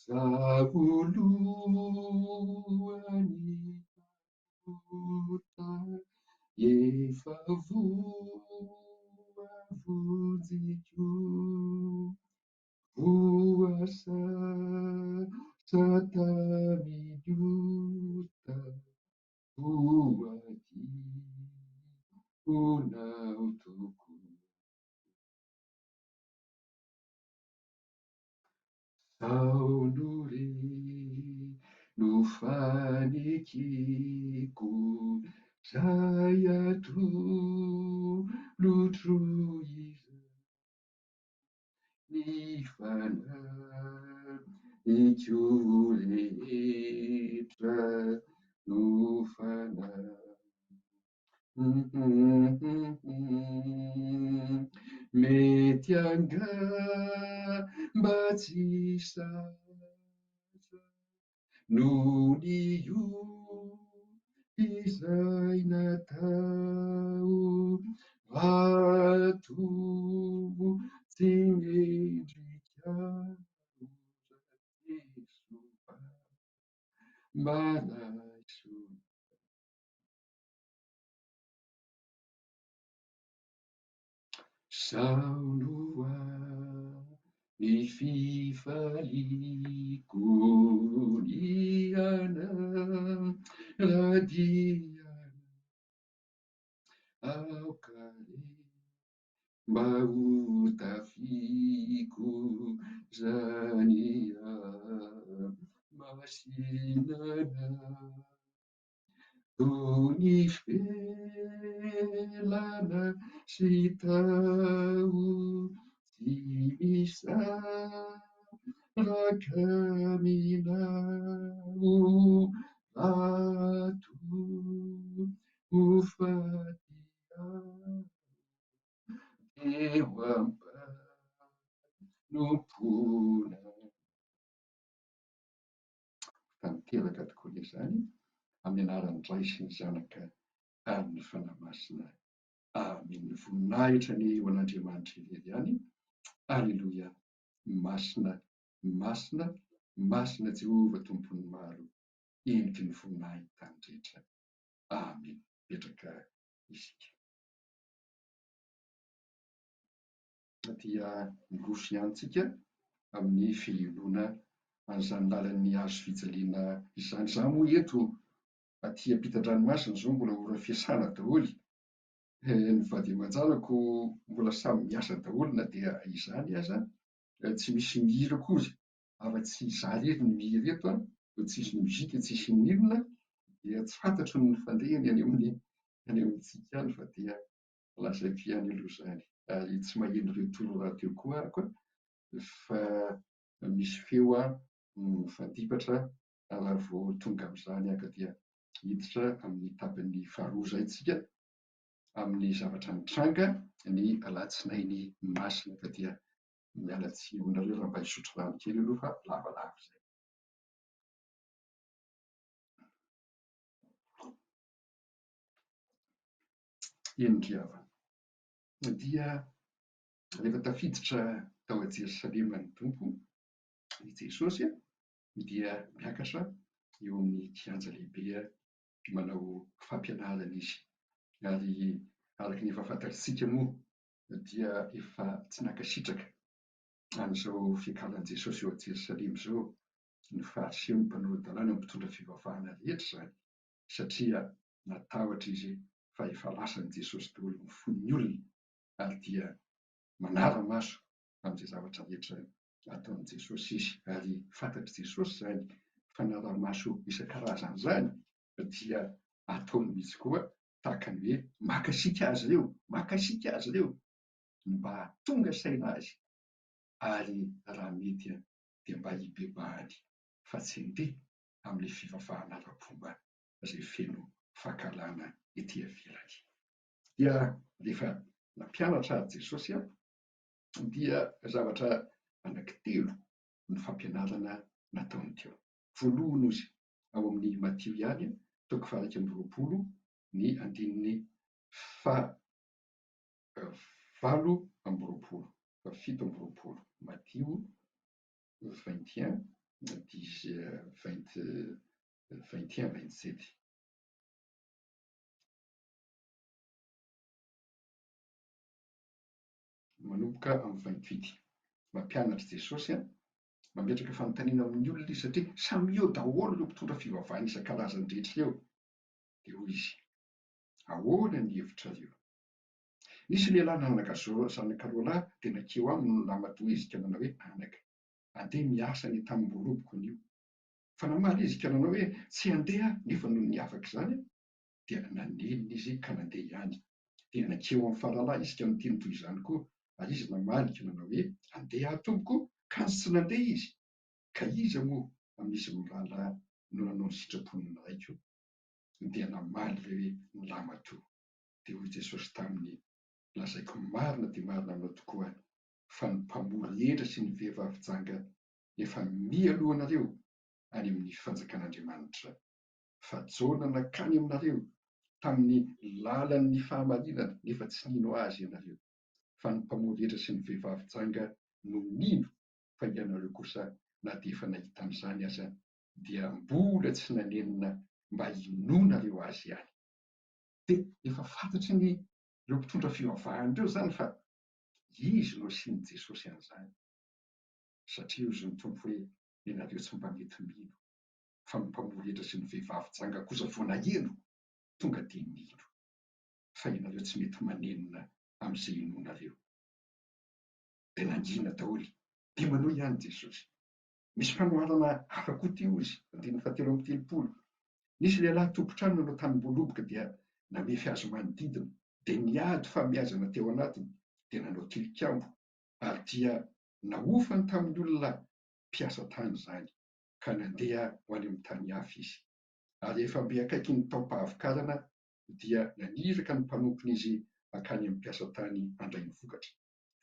Zaho lohan'ny mpanota efa voavonjiko, voasasa. Voadionao tokoa. Zao no re no fanekeko, zay atolotro izay. Ny fanahiko rehetra no fanahy. Mety angamba tsy sarotra noho ny ota izay natao, raha toa tsy mendrika Jesoa mba raiso. Zaho no ny fifaliako ny hanara-dia Aoka re mba ho tafiko izany hamasinana. Toy ny felana sy taho tsy misaraka aminao raha toa ho faty aho eo am-panompoana. Tanteraka tokoa izany amin'ny anaran'ny Ray sy ny Zanaka ary ny Fanahy Masina. Amen. Voninahitra anie ho an'Andriamanitra irery ihany. Aleloia. Masina, masina, masina Jehovah Tompon'ny maro, heniky ny voninahiny tany rehetra. Amen. Mipetraka isika. Dia miroso ihany tsika amin'ny fihainoana an'izany lalan'ny hazo fijaliana izany. Izaho moa eto aty ampitan-dranomasina izao mbola ora fiasana daholo. Ny vady aman-janako mbola samy miasa daholo na dia izany aza tsy misy mihira akory afa-tsy izaho irery no mihira eto an, tsisy mozika tsisy n'inona dia tsy fantatro ny fandehany any amin'ny any amintsika any fa dia Lazaiko ihany aloha izany, ary tsy maheno retour rahateo koa aho fa misy feo mifandipatra raha vao tonga amin'izany aho ka dia hiditra amin'ny tapany faharoa izay tsika amin'ny zavatra nitranga ny alatsinainy masina ka dia miala tsiny aminareo raha mba hisotro rano kely aloha fa lavalava izay. Eny ry havana, dia rehefa tafiditra tao Jerosalema ny Tompo, i Jesosy, dia miakatra eo amin'ny kianja lehibe manao fampianarana izy. Ary araka ny efa fantatsika moa dia efa tsy nankasitraka an'izao fiakaran'i Jesosy eo Jerosalema izao ny Fariseo, ny mpanora-dalàna, ny mpitondra fivavahana rehetra izany. satria natahotra izy fa efa lasan'i Jesosy daholo ny fon'ny olona ary dia manara-maso amin'izay zavatra rehetra ataon'i Jesosy izy ary fantatr'i Jesosy izany fanaraha-maso isan-karazany izany dia ataony mihitsy koa tahaka ny hoe makasika azy ireo, makasika azy ireo mba hahatonga saina azy ary raha mety dia mba hibebahany fa tsy handeha amin'ilay fivavahana ara-pomba izay feno fankahalana ety ivelany. Dia rehefa nampianatra ary Jesosy dia zavatra anankitelo ny fampianarana nataony teo. Voalohany ozy ao amin'ny Matio ihany, toko faha-21 ny andininy faha 28, faha 27, Matio 21, dix, 20, 21, 27. Manomboka amin'ny 28. Mampianatra Jesosy an, mametraka fanontaniana amin'ny olona izy satria samy eo daholo ireo mpitondra fivavahana isan-karazany rehetra ireo. Dia hoy izy, Ahoana ny hevitrareo? Nisy lehilahy nanana zanaka roalahy dia nankeo aminy ny lahimatoa izy ka nanao hoe, Anaka, andeha miasa any an-tanimboaloboko anio. Fa namaly izy ka nanao hoe, Tsy handeha aho, nefa nony niavaka izany dia nanenina izy ka nandeha ihany. Dia nankeo amin'ny faralahy izy ka niteny toy izany koa, ary izy namaly ka nanao hoe, Handeha aho, tompoko, kanjo tsy nandeha izy. Ka iza moa amin'izy mirahalahy no nanao ny sitrapon'ny raiko? Dia namaly ilay hoe, Ny lahimatoa. Dia hoy Jesosy taminy, Lazaiko marina dia marina aminao tokoa, fa ny mpamory hetra sy ny vehivavy janga efa mialoha anareo any amin'ny fanjakan'Andriamanitra. Fa Jaona nankany aminareo tamin'ny lalan'ny fahamarinana, nefa tsy nino azy ianareo. Fa ny mpamory hetra sy ny vehivavy janga no nino, fa ianareo kosa na dia efa nahita an'izany aza, dia mbola tsy nanenina mba hinoanareo azy ihany. Dia efa fantatry ny ireo mpitondra fivavahana ireo izany fa izy no asian'i Jesosy an'izany. Satria hozy ny Tompo hoe, ianareo tsy mba mety mino, fa ny mpamory hetra sy ny vehivavy janga kosa vao naheno, tonga dia nino. Fa ianareo tsy mety manenina amin'izay inoanareo. Dia nangina daholo. Dia manao ihany Jesosy. Misy fanoharana hafa koa ity hozy, andininy fahatelo amby telopolo. Nisy lehilahy tompon-trano nanao tanimboaloboka dia namefy azy manodidina, dia niady famiazana teo anatiny, dia nanao tilikambo, ary dia nahofany tamin'ny olona mpiasa tany izany, ka nandeha ho any amin'ny tany hafa izy. Ary rehefa mby akaikin'ny taom-pahavokarana, dia naniraka ny mpanompony izy hankany amin'ny mpiasa tany handray ny vokatra.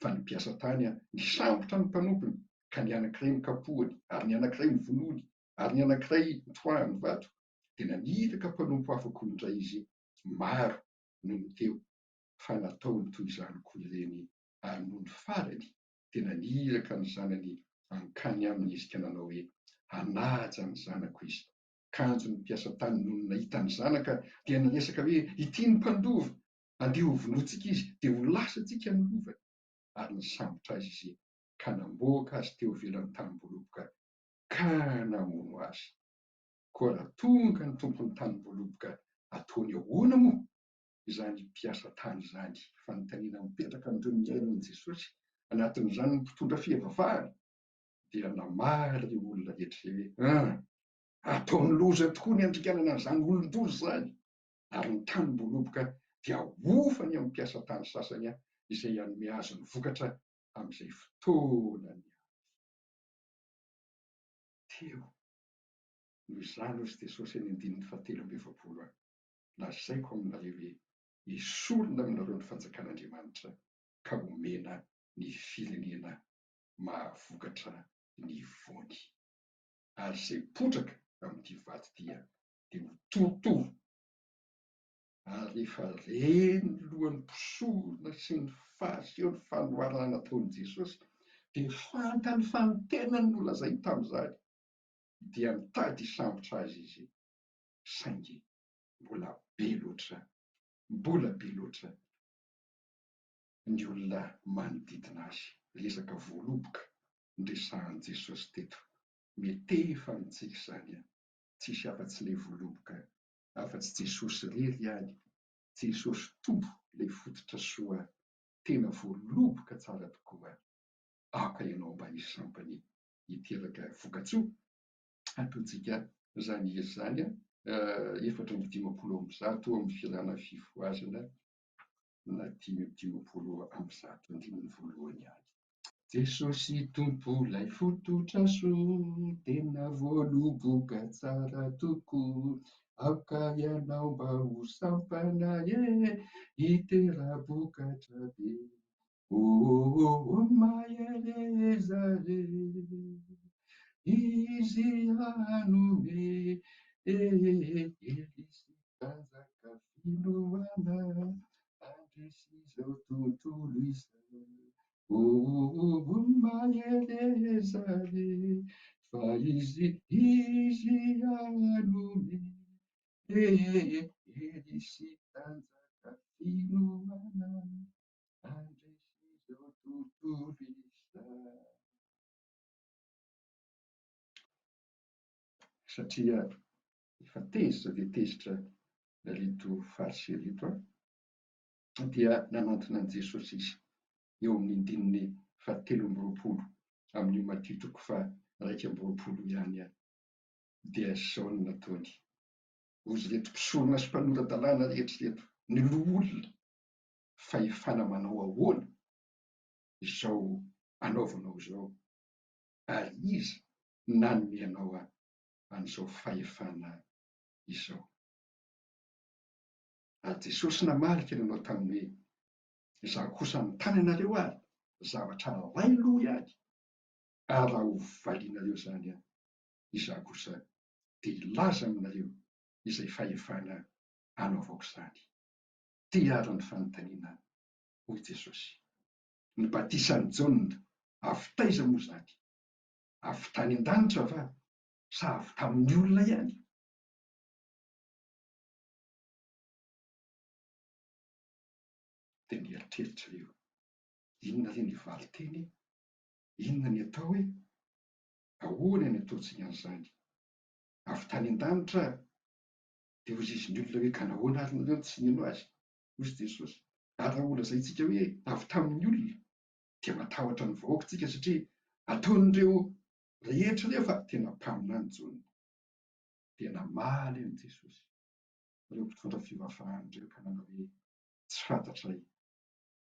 Fa ny mpiasa tany nisambotra ny mpanompony, ka ny anankiray nokapohany, ary ny anankiray novonoiny, ary ny anankiray notoahany vato. Dia naniraka mpanompo hafa koa indray izy, maro noho ny teo, fa nataony toy izany koa ireny, ary nony farany dia naniraka ny zanany hankany aminy izy ka nanao hoe, Hanaja ny zanako izy. Kanjo ny mpiasa tany nony nahita ny zanaka dia niresaka hoe, Ity ny mpandova, andeha hovonointsika izy, dia ho lasantsika ny lovany. Ary nisambotra azy izy ka namboaka azy teo ivelan'ny tanimboaloboka ka namono azy. Koa raha tonga ny tompon'ny tanimboaloboka, ataony ahoana moa? izany mpiasa tany izany. Fanontaniana mipetraka amin'ireo mihaino an'i Jesosy, anatin'izany ny mpitondra fivavahana, dia namaly ireo olona rehetra ireo hoe, An! Ataony loza tokoa ny handringanana an'izany olon-doza izany, ary ny tanim-boaloboka dia hofany amin'ny mpiasa tany sasany izay hanome azy ny vokatra amin'izay fotoanany avy. Teo noho izany, hoy Jesosy any andininy fahatelo amby efapolo any, Lazaiko aminareo hoe, esorina aminareo ny fanjakan'Andriamanitra ka homena ny firenena mahavokatra ny voany. Ary izay potraka amin'ity vato ity dia ho torotoro. Ary rehefa ren'ny lohan'ny mpisorona sy ny Fariseo ny fanoharana nataon'i Jesosy, dia fantany fa ny tenany no lazainy tamin'izany, dia nitady hisambotra azy izy. saingy mbola be loatra, mbola be loatra ny olona manodidina azy. Resaka voaloboka no resahan'i Jesosy teto. Mietefa amintsika izany an! Tsisy afa-tsy ilay voaloboka, afa-tsy Jesosy irery ihany, Jesosy Tompo ilay fototra soa, tena voaloboka tsara tokoa. Aoka ianao mba hisampany hiteraka vokatsoa Ataontsika izany hira izany 154 amin'ny filana fifohazana na 155 andininy voalohany ihany. Jesosy Tompo 'lay fototra soa, tena voaloboka tsara tokoa, aoka ianao mba ho sampana e, hitera-bokatra be. Oh mahereza re, Izy hanome hery sy tanjaka finoana handresy izao tontolo izao. Oh mahereza re, fa Izy, Izy hanome hery sy tanjaka finoana. Handresy izao tontolo izao. Satria efa tezitra dia tezitra. Ireto Fariseo ireto dia nanantona an'i Jesosy izy eo amin'ny andininy fahatelo amby roapolo amin'io Matio toko faha-21 ihany dia izao no nataony, Hozy ireto mpisorona sy mpanora-dalàna rehetra ireto, ny loholona, fahefana manao ahoana izao anaovanao izao, ary iza nanome anao an'izao fahefana izao? Ary Jesosy namaly ka nanao taminy hoe, Izaho kosa hanontany anareo ary zavatra iray loha ihany, ary raha hovalianareo izany, Izaho kosa dia hilaza aminareo izay fahefana anaovako izany. Ty ary ny fanontaniana, hoy Jesosy. Ny batisan'i Jaona, avy taiza moa izany? Avy tany an-danitra va, sa avy tamin'ny olona ihany? Dia nieritreritra ireo, inona re ny valin-teny e? Inona ny atao e? Ahoana ny ataontsika an'izany? Avy tany an-danitra dia hoy izy ny olona hoe ka nahoana ary nareo no tsy nino azy? Hoy Jesosy. Ary raha holazaintsika hoe avy tamin'ny olona dia matahotra ny vahoaka isika satria ataon'ireo rehetra ireo fa tena mpaminany Jaona. Dia namaly an'i Jesosy ireo mpitondra fivavahana ireo ka nanao hoe tsy fantatray.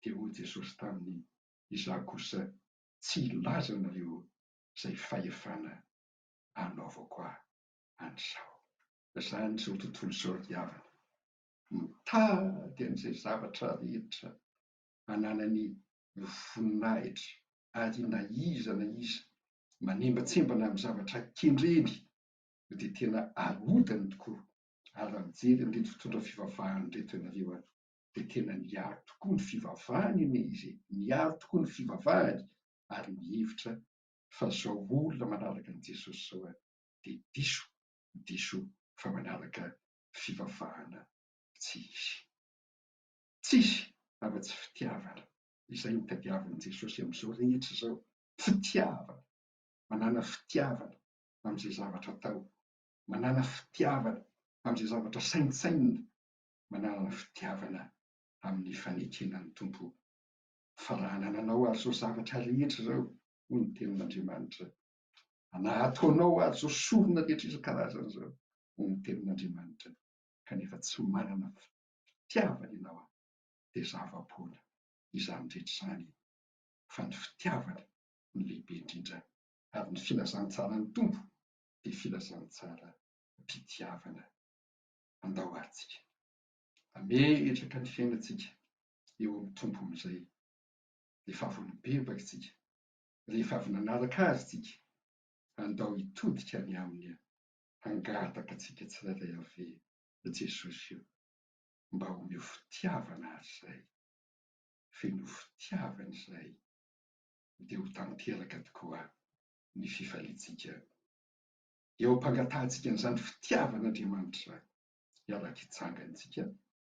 Dia hoy Jesosy taminy, Izaho kosa tsy hilaza anareo izay fahefana anaovako ahy an'izao. Izany izao tontolo izao ry havana, mitady an'izay zavatra rehetra ananany voninahitra ary na iza na iza manembatsembana amin'ny zavatra kendreny dia tena arodany tokoa ary raha mijery an'ireto mpitondra fivavahana ireto ianareo dia tena niaro tokoa ny fivavahany anie izy e, niaro tokoa ny fivavahany ary mihevitra fa izao olona manaraka an'i Jesosy izao dia diso, diso fa manaraka fivavahana tsy izy. Tsisy afa-tsy fitiavana, izay no tadiavin'i Jesosy amin'izao rehetra izao, fitiavana, manàna fitiavana amin'izay zavatra atao, manàna fitiavana amin'izay zavatra saintsainina, manàna fitiavana amin'ny fanekena ny Tompo. Fa raha anananao ary izao zavatra rehetra izao, hoy ny tenin'Andriamanitra, na ataonao ary izao sorona rehetra isan-karazany izao, hoy ny tenin'Andriamanitra, kanefa tsy manana fitiavana ianao, dia zava-poana izany rehetra izany, fa ny fitiavana no lehibe indrindra, ary ny filazantsaran'ny Tompo dia filazantsaram-pitiavana. Andao ary tsika hametraka ny fiainantsika eo amin'ny Tompo amin'izay rehefa avy nibebaka isika, rehefa avy nanaraka Azy isika, andao hitodika any Aminy hangataka antsika tsirairay avy Jesosy io, mba omeo fitiavana ary izay, feno fitiavana izay, dia ho tanteraka tokoa ny fifaliantsika eo am-pangatahantsika an'izany fitiavan'Andriamanitra izany. Hiaraka hitsangana isika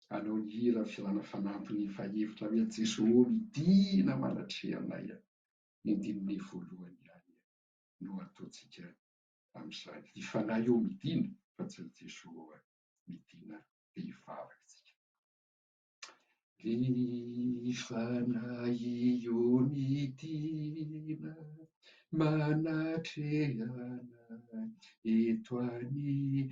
hanao ny hira filana fanampiny fahefatra hoe Jeso ô midina manatrehanay. Ny andininy voalohany ihany no ataontsika amin'izany. Ry Fanahy ô midina fa tsy ry Jeso ô midina dia hivavaka isika. Ry Fanahy ô midina manatrehanay eto aniana.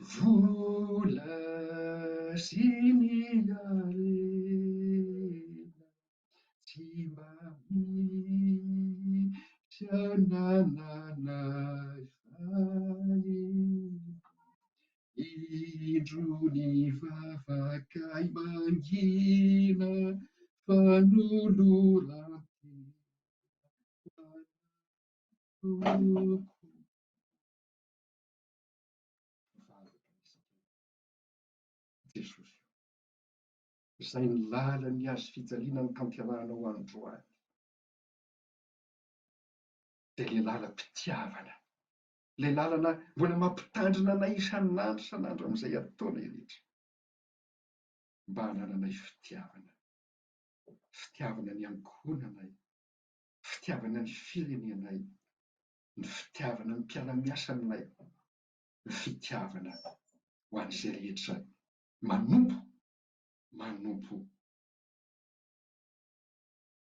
Vola sy ny harena tsy mba misy anananay fahiny. Indro ny vavakay mangina fanoloran-tena ho anao. Mivavaka isika Jesosy ô. Izay ny lalan'ny hazo fijaliana notanterahanao androany dia ilay lalam-pitiavana. Ilay lalana mbola mampitandrina anay isan'andro isan'andro amin'izay ataonay rehetra. Mba hanananay fitiavana. Fitiavana ny ankohonanay, fitiavana ny firenenay, ny fitiavana ny mpiara-miasa aminay, ny fitiavana ho an'izay rehetra manompo, manompo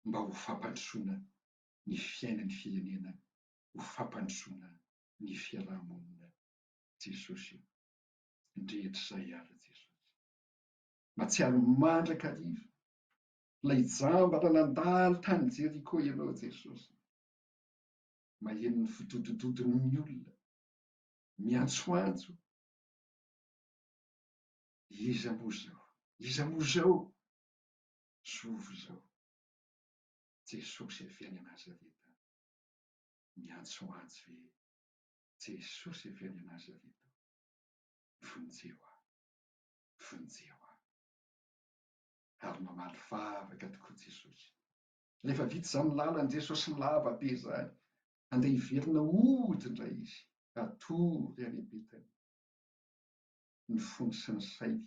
mba ho fampandrosoana ny fiainan'ny firenena, ho fampandrosoana ny fiaraha-monina. Jesosy o! Ndrehitr'izay ary Jesosy. Mahatsiaro mandrakariva ilay jamba raha nandalo tany Jeriko ianao Jesosy. Maheno ny fidodododon'ny olona, miantsoantso. Iza moa izao? Iza moa izao? Zovy izao? Jesosy avy any Nazareta. Miantsoantso hoe, Jesosy avy any Nazareta, vonjeo aho, vonjeo aho. Ary mamaly vavaka tokoa Jesosy. Rehefa vita izany lalan'i Jesosy lava be izany, handeha hiverina hody indray Izy, hatory any Betania. Ny fony sy ny sainy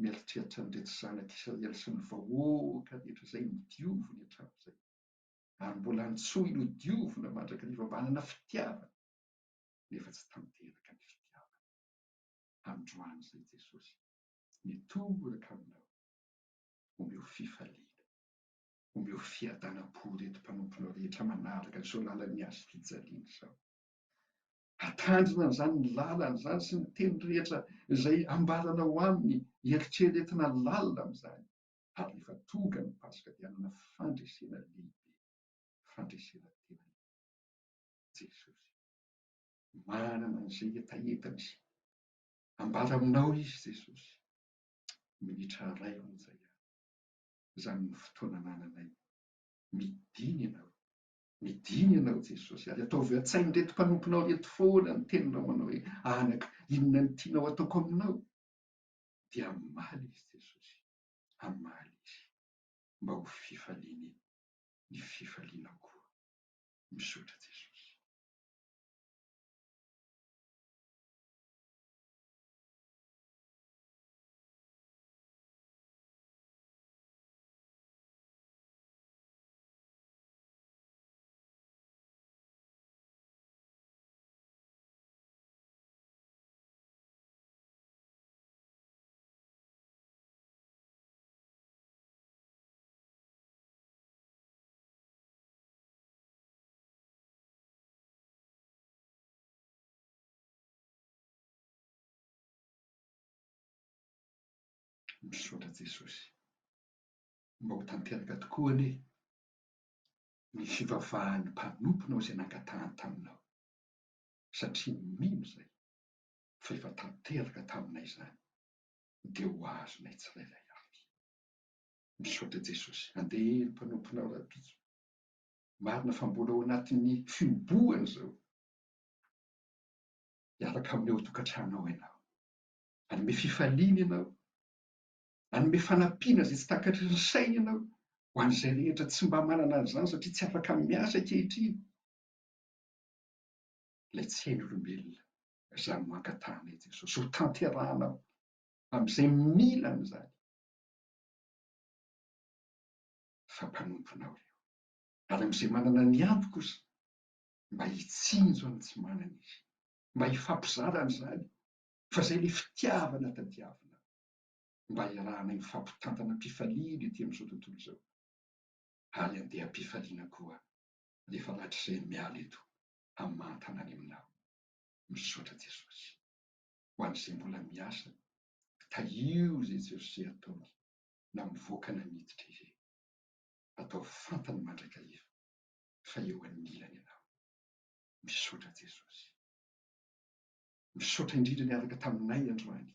mieritreritra an'ireto zanak'Isiraely sy ny vahoaka rehetra izay nodioviny hatramin'izay, ary mbola antsoiny ho diovina mandrakariva mba hanana fitiavana, nefa tsy tanteraka ny fitiavana. Androany izay Jesosy mitoraka aminao, omeo fifaliana, omeo fiadanam-po ireto mpanomponao rehetra manaraka izao lalan'ny hazo fijaliana izao. Hatandrina an'izany ny lalana izany sy ny teny rehetra izay ambaranao aminy, eritreretina lalina amin'izany, ary rehefa tonga ny Paska dia hanana fandresena lehibe, fandresena tena lehibe. Jesosy manana an'izay hetahetany sy ambara aminao Izy Jesosy. Minitra iray monja ihany, izany no fotoana anananay. Midina Ianao, midina Ianao Jesosy, ary ataovy an-tsain'ireto mpanomponao ireto foana ny teninao manao hoe, Anaka, inona no tianao hataoko aminao? Dia hamaly Izy Jesosy, hamaly Izy, mba ho fifaliany ny fifalianao koa. Misaotra Jesosy. Misaotra Jesosy. Mba ho tanteraka tokoa anie ny fivavahan'ny mpanomponao izay nangatahany taminao, satria mino izay fa efa tanteraka taminay izany, dia ho azonay tsirairay avy. Misaotra Jesosy. Andeha ny mpanomponao rahampitso. Marina fa mbola ao anatin'ny fihobohana izao. Hiaraka aminy ao an-tokantrano ao ianao. Hanome fifaliana ianao. Hanome fanampiana izay tsy takatry ny saina ianao ho an'izay rehetra tsy mba manana an'izany satria tsy afaka miasa ankehitriny. Ilay tsy hain'olombelona izany no angatahanay Jesosy ho tanterahanao amin'izay mila an'izany. Fa mpanomponao ireo. Ary amin'izay manana ny ampy kosa, mba hitsinjo an'ny tsy manana izy, mba hifampizara an'izany, fa izay ilay fitiavana tadiavina, mba hiarahanay mifampitantana am-pifaliana ety amin'izao tontolo izao, ary handeha am-pifaliana koa rehefa rahatrizay miala eto hamantana any aminao. Misaotra Jesosy. Ho an'izay mbola miasa, tahio izay Jesosy ataony, na mivoaka na miditra izy. Ataovy fantany mandrakariva fa eo anilany ianao. Misaotra Jesosy. Misaotra indrindra niaraka taminay androany.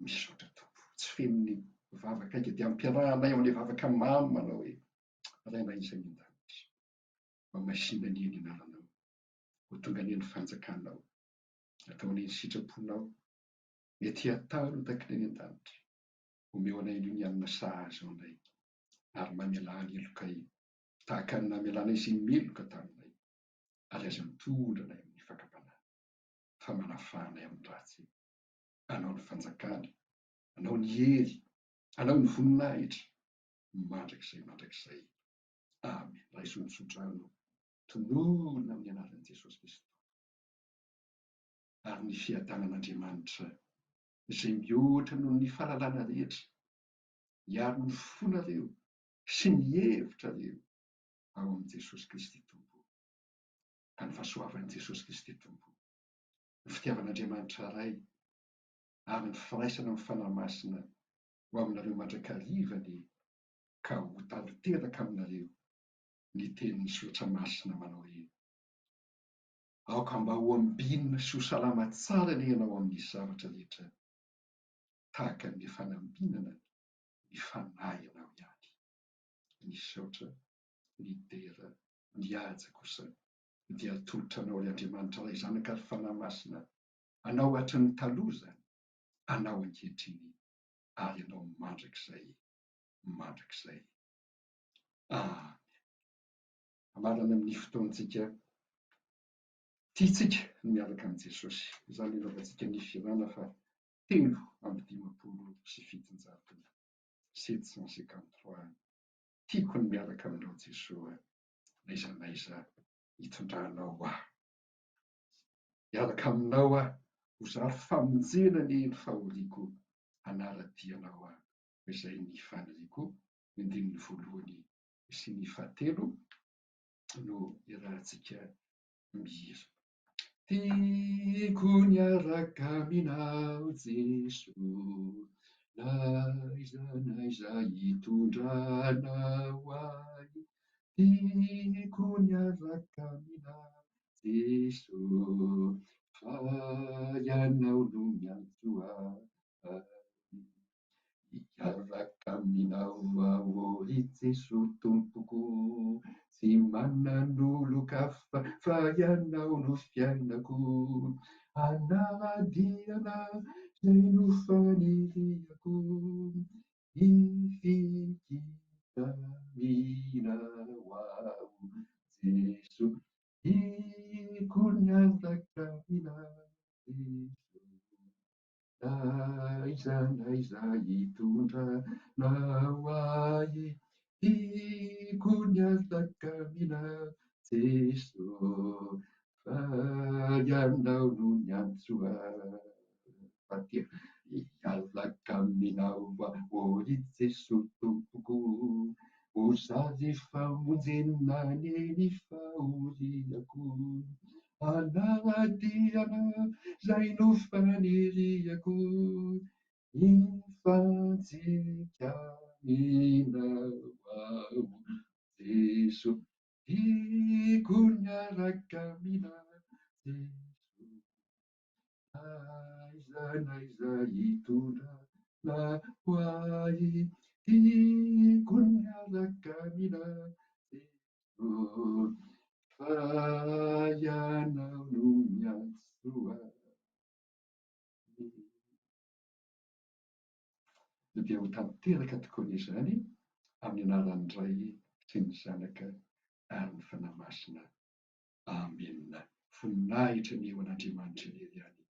Misaotra Tompo. Tsy feno ny vavaka aika dia ampiarahanay ao amin'ilay vavaka mamy manao hoe Rainay izay any an-danitra. Mamasina anie ny anaranao. Ho tonga anie ny fanjakanao. Atao anie ny sitraponao. Mety hatao no takina any an-danitra. Omeo anay anio ny hanina sahaza ho anay, ary mamelà ny helokay, tahaka ny namelanay izay meloka taminay, ary aza mitondra anay amin'ny fakam-panahy. Fa manafaha anay amin'ny ratsy. Anao ny fanjakana, Anao ny hery, Anao ny voninahitra, mandrakizay mandrakizay. Amen. Raiso ny tsodrano, tononina amin'ny anaran'i Jesosy Kristy Tompo. Ary ny fiadanan'Andriamanitra izay mihoatra noho ny fahalalana rehetra, hiaro ny fonareo sy ny hevitrareo ao amin'i Jesosy Kristy Tompo. Ka ny fahasoavan'i Jesosy Kristy Tompo, ny fitiavan'Andriamanitra Ray ary ny firaisana amin'ny Fanahy Masina ho aminareo mandrakariva anie ka ho tanteraka aminareo ny tenin'ny Soratra Masina manao hoe, Aoka mba ho ambinina sy ho salama tsara anie ianao amin'ny zavatra rehetra, tahaka ny fanambinana ny fanahy anao ihany. Ny saotra, ny dera, ny haja kosa dia atolotra anao ry Andriamanitra Ray Zanaka ary Fanahy Masina, anao hatry ny taloha izany, anao ankehitriny ary anao mandrakizay mandrakizay. Amen. Hamarana amin'ny fotoantsika tiantsika ny miaraka amin'i Jesosy. Izany no anaovantsika ny fihirana fa 753, 753. Tiako ny miaraka aminao Jesoa n'aiza n'aiza hitondranao ahy. Hiaraka aminao aho, ho zary famonjena anie ny fahoriako, hanara-dia anao aho, izay ny faniriako, ny andininy voalohany sy ny fahatelo no iarahantsika mihira. Tiako ny hiaraka aminao Jeso, n'aiza n'aiza hitondranao ahy. Tiako ny hiaraka aminao Jeso, fa Ianao no miantso ahy. Hiaraka aminao aho ry Jeso Tompoko, tsy manan'olon-kafa fa Ianao no fiainako. Hanara-dia Anao izay no faniriako, hifikitra aminao aho Jeso, tiako ny hiaraka aminao Jeso. N'aiza n'aiza hitondranao ahy, tiako ny hiaraka aminao Jeso, fa Ianao no niantso ahy. Fahatelo, hiaraka aminao aho ry Jeso Tompoko, ho zary famonjena anie ny fahoriako. Hanara-dia anao izay no faniriako, Hifantsika aminao aho Jeso, tiako ny hiaraka aminao Jeso. N'aiza n'aiza hitondranao ahy, tiako ny hiaraka aminao Jeso. Fa Ianao no miantso ahy. Dia ho tanteraka tokoa anie izany amin'ny anaran'ny Ray sy ny Zanaka ary ny Fanahy Masina. Amena. Voninahitra anie ho an'Andriamanitra irery ihany.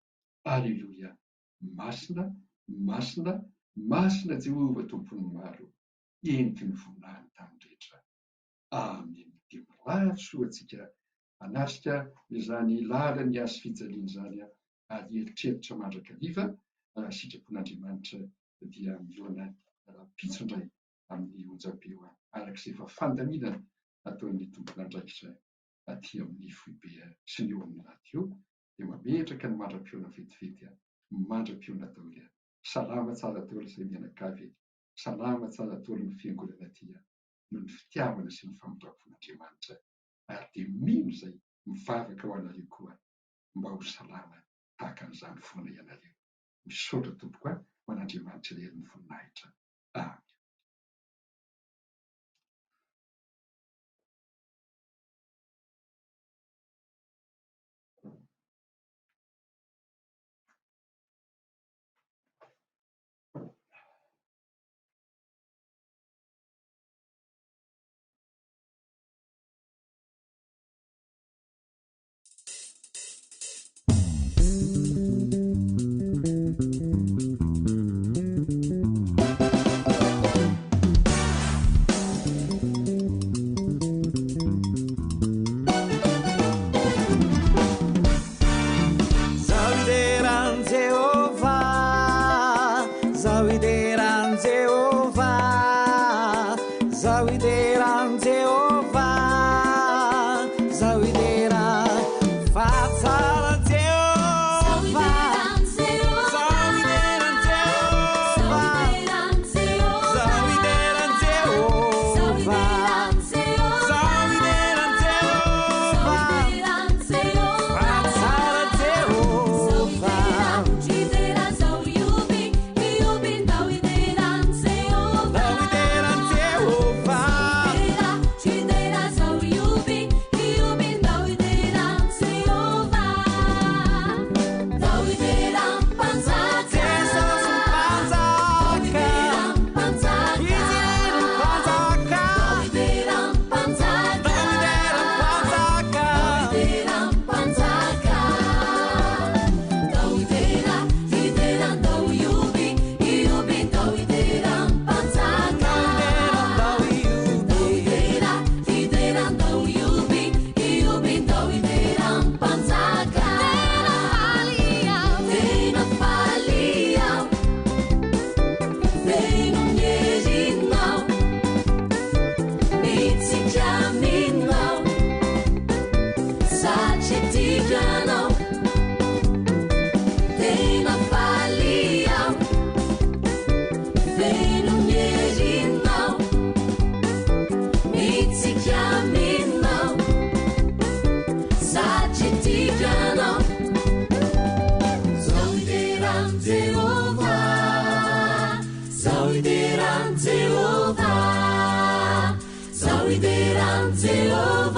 Aleloia. Masina, masina, masina Jehovah Tompon'ny maro, heniky ny voninahiny tany rehetra. Amena. Dia mirary soa antsika hanatrika izany lalan'ny hazo fijaliana izany ary hieritreritra mandrakariva raha sitrapon'Andriamanitra dia mihaona rahampitso indray amin'ny onjam-peo araka izay efa fandaminana ataon'ny tompon'andraikitra aty amin'ny foibe sy ny eo amin'ny radio dia mametraka ny mandra-pihaona vetivety mandra-pihaona daholo. Salama tsara daholo izay mianakavy, salama tsara daholo ny fiangonana aty noho ny fitiavana sy ny famindram-pon'Andriamanitra ary dia mino izay mivavaka ho anareo koa mba ho salama tahaka an'izany foana ianareo. Misaotra tompoko a, ho an'Andriamanitra irery ny voninahitra. Amen. Jehovah, Zaho hidera an'i Jehovah, Zaho hidera an'i Jehovah.